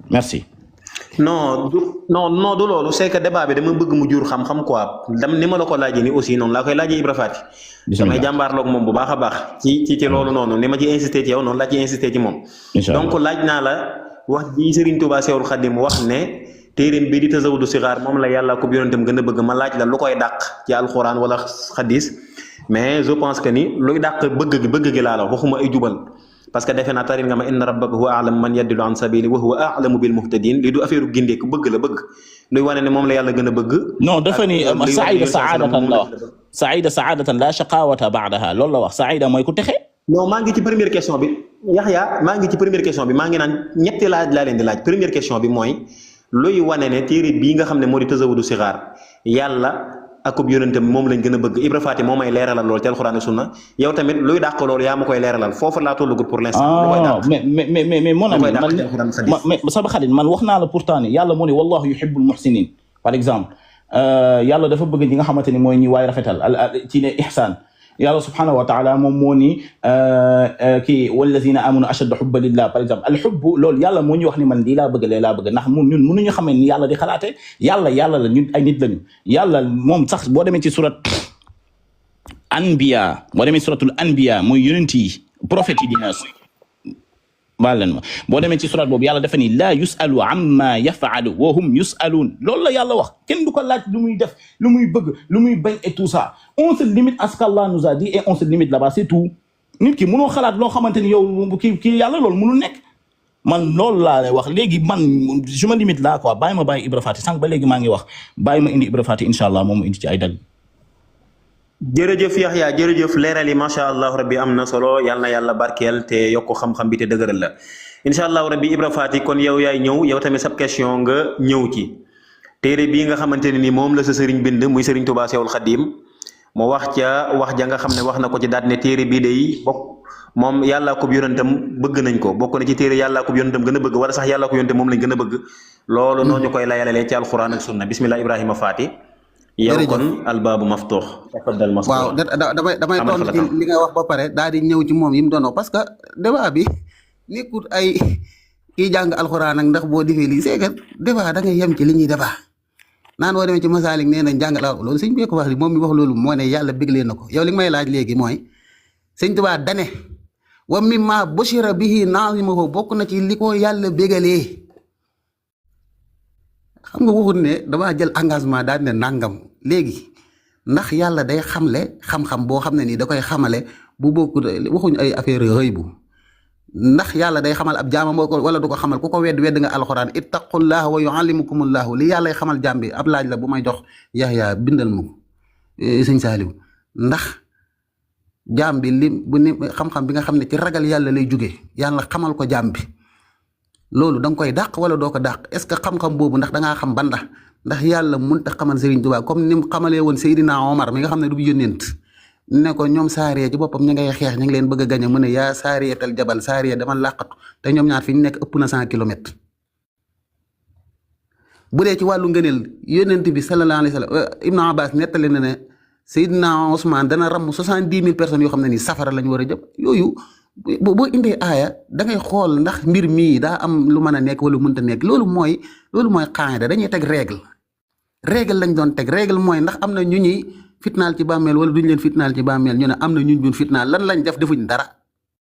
merci non du loolu c'est que débat bi dama bëgg mu jur xam-xam quoi ni ma la ko laajee ni aussi noonu laa koy laajee Ibra Faty damay jàmbaarloog moom bu baax a baax ci loolu noonu ni ma ci insisté ci yow noonu laa ci insisté ci moom donc laaj naa la wax ji Serigne Touba Cheikhoul Khadim wax ne téeréem bi di Tazawudu Sixaar moom la yàlla ko yonentam gën a bëgg ma laaj la lu koy dàq ci alxuraan wala xadis mais je pense que ni luy dàq bëgg gi laa la waxuma ay jubal parce que defe naa tarin nga ma inna rabbaka huwa a'lamu man yadillu an sabili wa huwa a'lamu bil muhtadin li du affaire gindee ku bëgg la bëgg luy wane ne moom la yàlla gën a bëgg non dafa ni saida saadatan la wax saida saadatan la shaqawata ba'daha loolu la wax saida mooy ku texe non maa ngi ci première question bi Yaxya maa ngi ci première question bi maa ngi naan ñetti laaj laa leen di laaj première question bi mooy luy wane ne téere bii nga xam ne moo di Tazawudu Sixaar yàlla akub yonentam moom lañ gën a bëgg Ibra Faty moo may leeralal loolu ci alxuraan ak sunna yow tamit luy dàq loolu yaa ma koy leeralal foofu laa tollugul pour l'instant. mais mon ami mais sama xarit man wax naa la pourtant ni yàlla moo ne wallahu yuhibbul muhsinin par exemple yàlla dafa bëgg ñi nga xamante ni mooy ñi waay rafetal ci ne ihsaan yàlla subhanahu wa taala moom moo ni kii wallazina amanu ashaddu hubba lillah par exemple al hubbu loolu yàlla moo ñu wax ni man lii laa bëgg lee laa bëgg ndax ñun mënuñu xamee ni yàlla di xalaate yàlla la ñun ay nit lañu yàlla moom sax boo demee ci surat anbiya boo demee suratul anbiya mooy yonent yi prophète yi dina baal leen ma boo demee ci surat boobu yàlla dafa ni laa yusalu amma yafalu wa hum yusaluun loolu la yàlla wax kenn du ko laaj lu muy def lu muy bëgg lu muy bañ et tout ça on se limite à ce qu'Allah nous a dit et on se limite là-bas c'est tout nit ki mënoo xalaat loo xamante ni yow kii yàlla loolu mënul nekk man loolu laa lay wax léegi man je me limite là quoi bàyyi ma bàyyi Ibra Faty sànq ba léegi maa ngi wax bàyyi ma indi Ibra Faty incha allah moom mu indi ci ay dagg jërëjëf Yaxya jërëjëf leeral yi macha allah rabbi am na solo yàlla na yàlla barkeel te yokk xam-xam bi te dëgëral la incha allah rabbi Ibra Faty kon yow yaay ñëw yow tamit sab question nga ñëw ci téere bii nga xamante ne ni moom la sa sëriñ bind muy sëriñ Touba Cheikhoul Khadim mu wax ja nga xam ne wax na ko ci daat ne téere bii day bokk moom yàllaa ko yonentam bëgg nañ ko bokk na ci téere yàllaa ko yonentam gën a bëgg wala sax yàllaa ko yonentam moom lañ gën a bëgg loolu noonu ñu koy layalalee ci alquran ak sunna bismillah Ibrahima Faty yow kon albaabu maftuux waaw damay tontu ci li nga wax ba pare daal di ñëw ci moom yi mu doon wax parce que débat bi nekkut ay kii jàng alxuraan ak ndax boo defee lii c'est que débat da ngay yem ci li ñuy débat naan boo demee ci masaalik nee nañ jàngal loolu sëñ bi ko wax li moom mi wax loolu moo ne yàlla béglee na ko yow li nga may laaj léegi mooy sëñ Tuubaa dane wa mimma bushira bihi naazimuhu bokk na ci li ko yàlla bégalee xam nga waxut ne damaa jël engagement daal ne nangam léegi ndax yàlla day xamle xam-xam boo xam ne nii da koy xamale bu bokkut waxuñ ay affaire rëy bu ndax yàlla day xamal ab jaamam wala du ko xamal ku ko wedd nga alxuraan ittaqullaha wa yuallimukumullahu li yàllay xamal jaam bi ab laaj la bu may jox Yaxya bindal ma ko sëñ Saaliw ndax jaam bi bu ni xam-xam bi nga xam ne ci ragal yàlla lay jóge yàlla xamal ko jaam bi loolu da nga koy dàq wala doo ko dàq est ce que xam-xam boobu ndax da ngaa xam ban ndax yàlla mënut a xamal Serigne Touba comme ni mu xamalee woon Seydina Omar mi nga xam ne du yónneent ne ko ñoom saariya ci boppam ñu ngay xeex ñu ngi leen bëgg a gañe mu ne yaa saariyatal jabal saariya dama làqatu te ñoom ñaar fi ñu nekk ëpp na 100 kilomètres bu dee ci wàllu ngëneel yónneent bi sallallahu alayhi wa sallam Ibn Abbas nettali na ne Seydina Ousmane dana ramm 70,000 personnes yoo xam ne nii safara lañ war a jëm yooyu boo indee aaya da ngay xool ndax mbir mii daa am lu mën a nekk wala mënta nekk loolu mooy qaida dañuy teg règle lañ doon teg règle mooy ndax am na ñu ñuy fitnaal ci bàmmeel wala duñ leen fitnaal ci bàmmeel ñu ne am na ñun fitnaal lan lañ def defuñ dara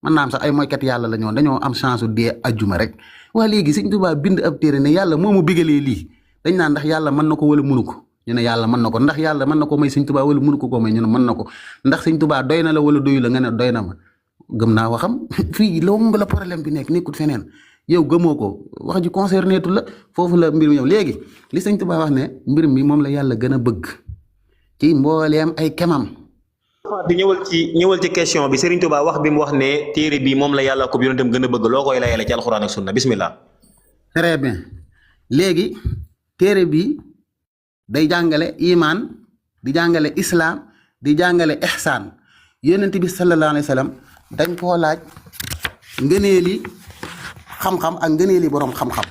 mën naa am sax ay moykat yàlla la ñoon dañoo am chance u dee ajjuma rek waa léegi Sëñ Tuubaa bind ab téere ne yàlla moomu bigalee lii dañ naan ndax yàlla mën na ko wala mënu ko ñu ne yàlla mën na ko ndax yàlla mën na ko may sëñ Tuubaa wala mënu ko koo may ñu ne mën na ko ndax sëñ Tuubaa doy na la wala doyu la nga ne doy na ma gëm naa waxam fii loolu la problème bi nekk nekkut feneen yow gëmoo ko wax ji concerné tu la foofu la mbir mi yow léegi li sëñ Tuubaa wax ne mbir mi moom la yàlla gën a bëgg ci mbooleem ay kemam. di ñëwal ci question bi Serigne Touba wax bi mu wax ne téere bi moom la yàlla ko yonentam gën a bëgg loo koy layale ci alxuraan ak sunna bismillah. très bien léegi téere bi day jàngale iman di jàngale islam di jàngale ihsaan yonent bi sallallahu alayhi wa sallam dañ koo laaj ngëneeli xam-xam ak ngëneeli boroom xam-xam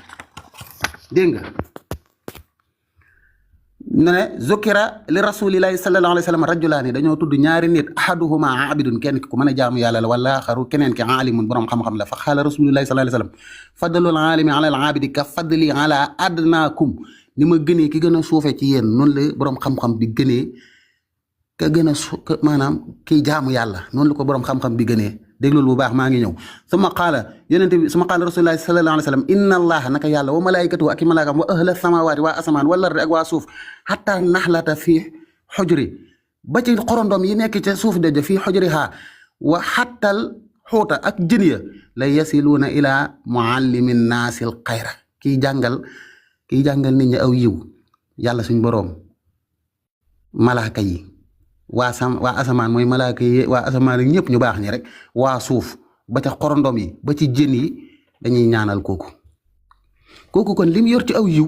dégg nga ne zukira li rasulillahi sallallahu alayhi wa sallam rajulaani dañoo tudd ñaari nit ahaduhuma abidun kenn ki ku mën a jaamu yàlla la wala axaru keneen ki aalimun boroom xam-xam la fa xaala rasulillahi sallallahu alayhi wa sallam fadlul aalimi ala al aabidi ka fadli ala adnaakum ni ma gënee ki gën a suufe ci yéen noonu la boroom xam-xam bi gënee ka gën a maanaam kiy jaamu yàlla noonu la ko boroom xam-xam bi gënee déglul bu baax maa ngi ñëw suma qaala rasulullahi sallallahu alayhi wa sallam inna allaha naka yàlla wa malaikatuhu ak i malaakam wa ahla samawaati waa asamaan wala ardi ak waa suuf xatta naxlata fii xujri ba ci xorondom yi nekk ca suuf de fii xujriha wa xattal xuuta ak jën ya la yasiluuna ila muallimi naasi al xayra kiy jàngal nit ñi aw yiw yàlla suñ boroom malaaka yi waa asamaan mooy malaaka yi waa asamaan ak ñëpp ñu baax ñi rek waa suuf ba ca xorondom yi ba ci jën yi dañuy ñaanal kooku kon lim yor ci aw yiw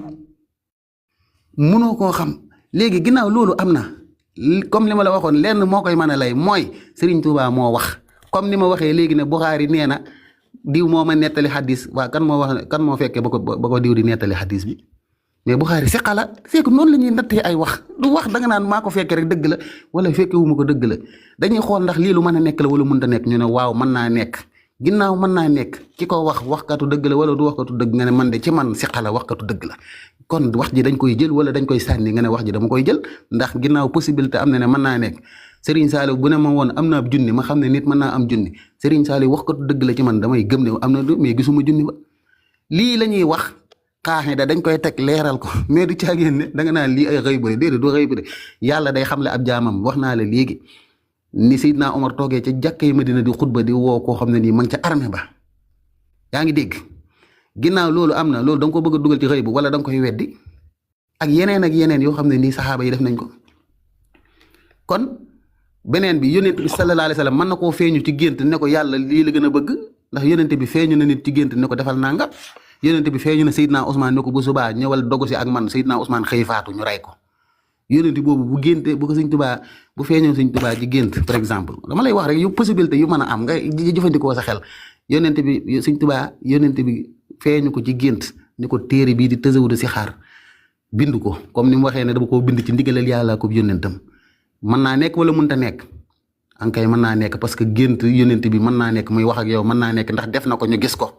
mënoo koo xam léegi ginnaaw loolu am na comme li ma la waxoon lenn moo koy mën a lay mooy Serigne Touba moo wax comme ni ma waxee léegi ne Bukhari nee na diw moo ma nettali xadis waa kan moo fekkee ba ko diw di nettali xadis bi mais Bukhari seqala fekk noonu la ñuy nattee ay wax du wax danga naan maa ko fekkee rek dëgg la wala fekke wu ma ko dëgg la dañuy xool ndax lii lu mën a nekk la wala mënta nekk ñu ne waaw mën naa nekk ginnaaw mën naa nekk ki ko waxkatu dëgg la wala du waxkatu dëgg nga ne man de ci man seqala waxkatu dëgg la kon wax ji dañ koy jël wala dañ koy sànni nga ne wax ji dama koy jël ndax ginnaaw possibilité am na ne mën naa nekk Serigne Saliou bu ne ma woon am naa junni ma xam ne nit mën naa am junni Serigne Saliou waxkatu dëgg la ci man damay gëm ne am na mais gisuma junni ba lii la ñuy wax xaaxe da dañ koy teg leeral ko mais du caagéen ne danga naan lii ay xëy bu de déedéet du xëy bu de yàlla day xamle ab jaamam wax naa la léegi ni Seydina Omar toogee ca jàkkee Madina di xutba di woo koo xam ne nii ma ngi ca armée ba yaa ngi dégg ginnaaw loolu am na loolu da nga ko bëgg a dugal ci xëy bu wala da nga koy weddi ak yeneen yoo xam ne nii saxaaba yi def nañ ko kon beneen bi yonent bi sallallahu alayhi wa sallam mën na koo feeñu ci gént ne ko yàlla lii la gën a bëgg ndax yonent bi feeñu na nit ci gént ne ko defal nangam yonent bi feeñu na Seydina Ousmane ne ko bu subaa ñëwal dogu si ak man Seydina Ousmane xëy faatu ñu rey ko yonent boobu bu génte bu ko Sëñ Tuubaa bu feeñoo Sëñ Tuubaa ci gént par exemple dama lay wax rek yu possibilité yu mën a am nga jëfandikoo sa xel yonent bi Sëñ Tuubaa yonent bi feeñu ko ci gént ni ko téere bii di Tazawudu si xaar bind ko comme ni mu waxee ne dama koo bind ci ndigalal yàlla ko yonentam mën naa nekk wala mënta nekk ankay mën naa nekk parce que gént yonent bi mën naa nekk muy wax ak yow mën naa nekk ndax def na ko ñu gis ko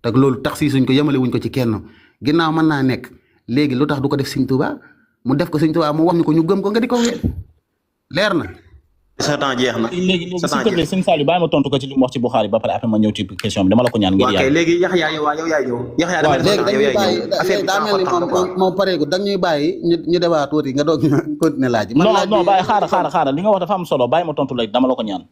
te loolu tax si suñ ko yemale wuñ ko ci kenn ginnaaw mën naa nekk léegi lu tax du ko def Sëñ Tuubaa mu def ko Sëñ Tuubaa mu wax ñu ko ñu gëm ko nga di ko wéet leer na. sa temps jeex na. léegi sëñ Saliou bàyyi ma tontu ko ci li mu wax ci Bukhari ba pare après ma ñëw ci question bi dama la ko ñaan ngir yàlla. léegi Yaxya yow yaay ñëw. Yaxya dama léegi daa mel ni moom pareegu da ñuy bàyyi ñu débat tuuti nga doog ñu continuer laaj. non bàyyi xaaral li nga wax dafa am solo bàyyi ma tontu léegi dama la ko ñaan.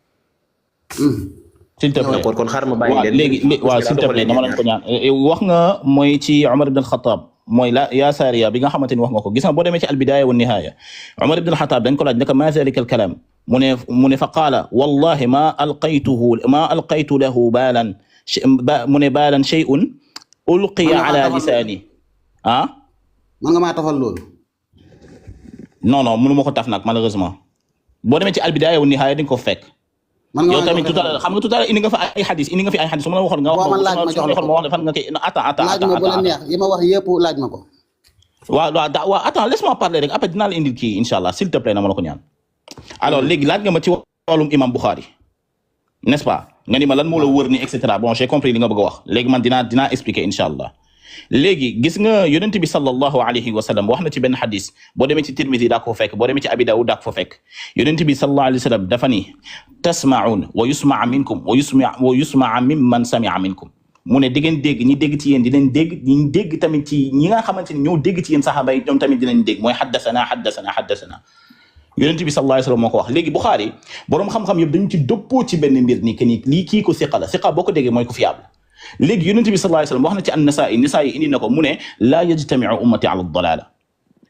s'il te plaît kon xaaral ma bàyyi leen léegi waaw s'il te plaît dama la ko ñaan wax nga mooy ci Omar ibn al-Khattab mooy la yaa Saariya bi nga xamante ni wax nga ko gis nga boo demee ci al-Bidaaya wa Nihaaya Omar ibn al-Khattab dañ ko laaj naka ma zalika al-kalam mu ne fa qaala wallahi ma alqaytu lahu baalan mu ne baalan shay'un ulqiya ala lisaani man nga maa tafal loolu non mënu ma ko taf nag malheureusement boo demee ci al-Bidaaya wa Nihaaya dañ ko fekk yow tamit tout à l'heure xam nga tout à l'heure indi nga fi ay xadis su ma la waxoon nga wax ma wax fan nga koy laaj ma bu la neex yi ma wax yëpp laaj ma ko waaw attends laisse-moi parler rek après dinaa la indil kii inshallah s'il te plaît na ma la ko ñaan alors léegi laaj nga ma ci wàllum imam Bukhari n'est-ce pas nga ni ma lan moo la wër ni et cetera bon j'ai compris li nga bëgg a wax léegi man dinaa expliquer inshallah léegi gis nga yonent bi sallallahu alayhi wa sallam wax na ci benn xadis boo demee ci Tirmidhi daa ko fekk boo demee ci Abi Dawud daa ko fekk yonent bi sallallahu alayhi wa sallam dafa ni tasma'un wa yusma'a minkum wa yusma'a mimman sami'a minkum mu ne di ngeen dégg ñi dégg ci yéen dinañ dégg ñi dégg tamit ci ñi nga xamante ni ñoo dégg ci yéen saxaaba yi ñoom tamit dinañ dégg mooy xaddasana yonent bi sallallahu alayhi wasallam moo ko wax léegi Buxaari boroom xam-xam yëpp dañu ci dëppoo ci benn mbir ni que ni lii kii ko siqa la siqa boo ko déggee mooy ko fiable léegi yonent bi sallallahu alayhi wasallam wax na ci an-Nasaa'i indi na ko mu ne laa yajtami'u ummati ala ad-dalaala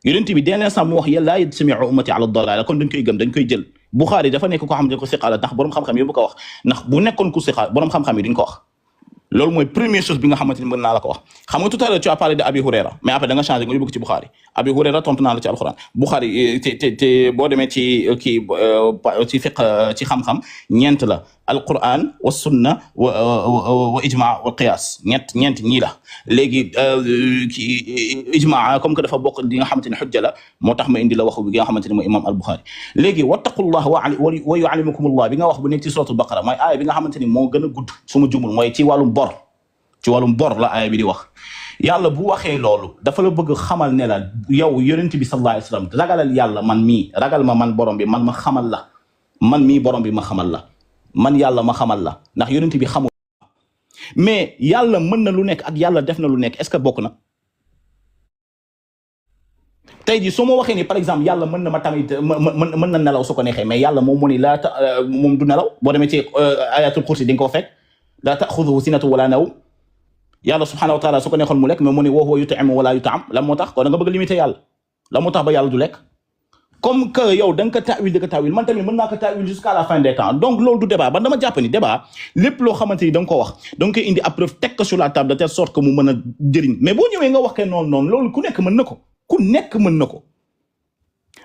yonent bi dès l'instant mu wax ya laa yajtami'u ummati ala ad-dalaala kon dañ koy gëm dañ koy jël Buxaari dafa nekk ko xam ne ko siqa la ndax boroom xam-xam yëpp ko wax ndax bu nekkoon ku siqa boroom xam-xam yi duñ ko wax loolu mooy première chose bi nga xamante ni mën naa la ko wax xam nga tout à l'heure tu as parlé de Abi Hurayra mais après da nga changé nga yóbbu ko ci Bukhari Abi Hurayra tontu naa la ci alxuraan Bukhari te boo demee ci kii ci fiq ci xam-xam ñeent la alquran wa sunna wa ijma wa qiyas ñeent ñii la léegi ijma comme que dafa bokk di nga xamante ni xujja la moo tax ma indi la waxu bi nga xamante ni mooy imam al-Bukhari léegi wattaqullah wa yuallimukumullah bi nga wax bu nekk ci suratul baqara mooy aaya bi nga xamante ni moo gën a gudd su ma jumul mooy ci wàllum bor la aaya bi di wax yàlla bu waxee loolu dafa la bëgg xamal ne la yow yonent bi sallallahu alayhi wasallam ragalal yàlla man mii ragal ma man borom bi man ma xamal la man mii borom bi ma xamal la man yàlla ma xamal la ndax yonent bi xamul mais yàlla mën na lu nekk ak yàlla def na lu nekk est-ce que bokk na tey jii soo ma waxee ni par exemple yàlla mën na ma tamit mën na nelaw su ko neexee mais yàlla moom mu ni laa moom du nelaw boo demee ci ayatul kursi di nga ko fekk laa taxuduhu sinatu wala naw yàlla subhanahu wa taala su ko neexoon mu lekk mais mu ne wa huwa yut'imu wala yut'am lan moo tax kon da nga bëgg limiter yàlla lan moo tax ba yàlla du lekk comme que yow da nga ko taawil da nga ko taawil man tamit mën naa ko taawil jusqu'à la fin des temps donc loolu du débat ba dama jàpp ni débat lépp loo xamante ni da nga ko wax da nga koy indi à preuve teg ko sur la table de telle sorte que mu mën a jëriñ mais boo ñëwee nga wax ke noonu loolu ku nekk mën na ko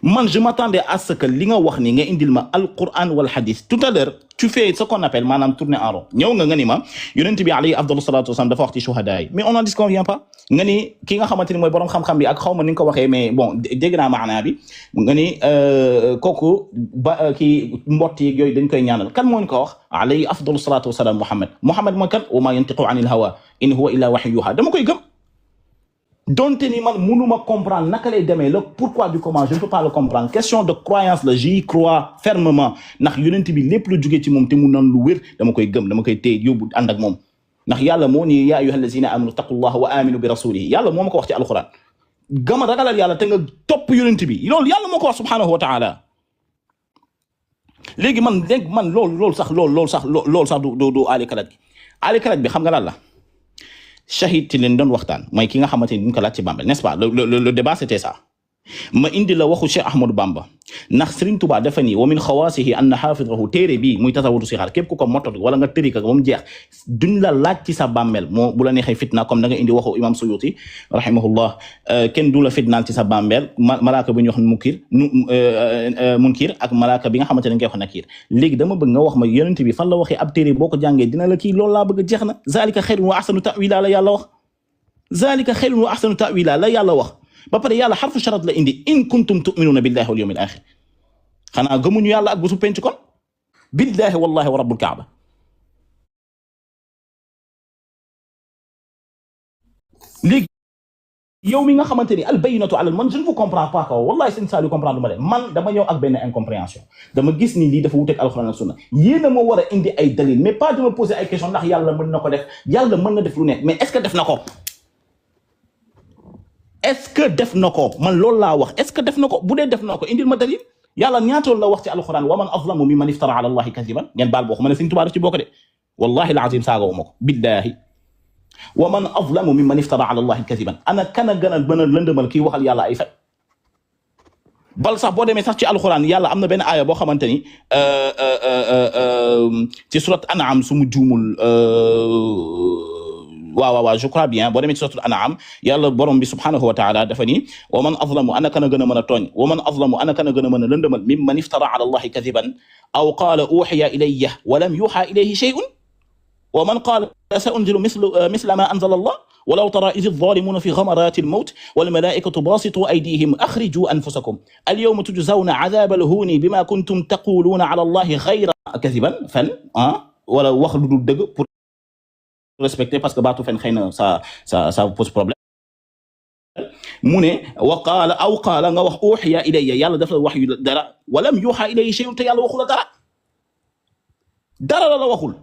man je m'attendais à ce que li nga wax ni nga indil ma alquran wal hadith tout à l'heure tu fais ce qu'on appelle maanaam tourner en rond ñëw nga ni ma yonent bi alayhi afdalu salatu wasalam dafa wax ci shuhada yi mais on n'en disconvient pas nga ni ki nga xamante ni mooy borom xam-xam bi ak xaw ma ni nga ko waxee mais bon dégg naa maanaa bi nga ni kooku ba kii mbott yi yooyu dañ koy ñaanal kan moo ñu ko wax alayhi afdalu salatu wasalam Muhammad mooy kan wa ma yantiqu anil hawa in huwa illa wahyu yuha dama koy gëm donte ni man mënuma comprendre naka lay demee le pourquoi du comment je ne peux pas le comprendre question de croyance la j'y crois fermement ndax yonent bi lépp lu jógee ci moom te mu nan lu wér dama koy gëm dama koy téye yóbbu ànd ak moom ndax yàlla moo ni yaa ayyuha allazina amanu taqullaha wa aminu bi rasulihi yàlla moo ma ko wax ci alquran gama ragalal yàlla te nga topp yonent bi loolu yàlla moo ko wax subhanahu wa taala léegi man loolu sax du alikalat bi xam nga lan la shahid ti leen doon waxtaan mooy ki nga xamante ni ñu ko laaj ci Bamba n'est-ce pas le débat c'était ça ma indi la waxu Cheikh Ahmadou Bamba ndax Serigne Touba dafa ni wa min xawaasihi anna xaafidahu téere bii muy tasawudu si xaar képp ku ko mottal wala nga tëri ko ba mu jeex duñ la laaj ci sa bàmmeel moo bu la neexee fitna comme da nga indi waxu imam Suyuti rahimahullah kenn du la fitnaal ci sa bàmmeel malaaka bi ñu wax munkir ak malaaka bi nga xamante ne ngay wax nakir léegi dama bëgg nga wax ma yonent bi fan la waxee ab téere boo ko jàngee dina la kii loolu laa bëgg jeex na zalika xayrun wa ahsanu ta'wila la yàlla wax zalika xayrun wa ahsanu ta'wila la yàlla wax ba pare yàlla xarfu sharat la indi in kuntum tu'minuna billahi wal yawmil axir xanaa gëmuñu yàlla ak bésu penc kon billahi wallahi wa rabbul kaaba léegi yow mi nga xamante ni al bayyinatu ala man je ne vous comprends pas quoi wallahi seen saali comprendre ma leen man dama ñëw ak benn incompréhension dama gis ni lii dafa wuteeg alxuraan ak sunna yéen a ma war a indi ay dalil mais pas de me poser ay questions ndax yàlla mën na ko def yàlla mën na def lu nekk mais est-ce que def na ko est-ce que def na ko man loolu laa wax est-ce que def na ko bu dee def na ko indil ma dalil yàlla ñaatoon la wax ci alxuraan wa man azlamu mimman iftara ala allahi kadiban ngeen baal boo xam ne Sëriñ Tuubaa daf ci bokk de wallahi alazim saagawuma ko billahi wa man azlamu mimman iftara ala allahi kadiban ana kana gën a bën a lëndëmal kii waxal yàlla ay fen bal sax boo demee sax ci alxuraan yàlla am na benn aaya boo xamante ni ci surat an'am su mu juumul waaw je crois bien boo demee ci suratul an'am yàlla borom bi subhanahu wa taala dafa ni wa man azlamu ana kana gën a mën a tooñ wa man azlamu ana kana gën a mën a lëndëmal mimman iftara ala allahi kadiban aw qaala uhiya ilayya wa lam yuha ilayhi shay'un wa man qaala sa unzilu misla ma anzala allah walaw tara idh adh-dhalimuna fi ghamarati al-mawt wal malaa'ikatu basitu aydihim akhriju anfusakum al-yawma tujzawna 'adhaba al-huni bima kuntum taquluna 'ala allahi ghayra kadiban fen wala wax lu dul dëgg pour respecter parce que baatu fen xëy na ça pose problème mu ne wa qaala aw qaala nga wax uhiya ilayya yàlla daf la wax yu dara walam yuha ilayhi shay'un te yàlla waxul dara la waxul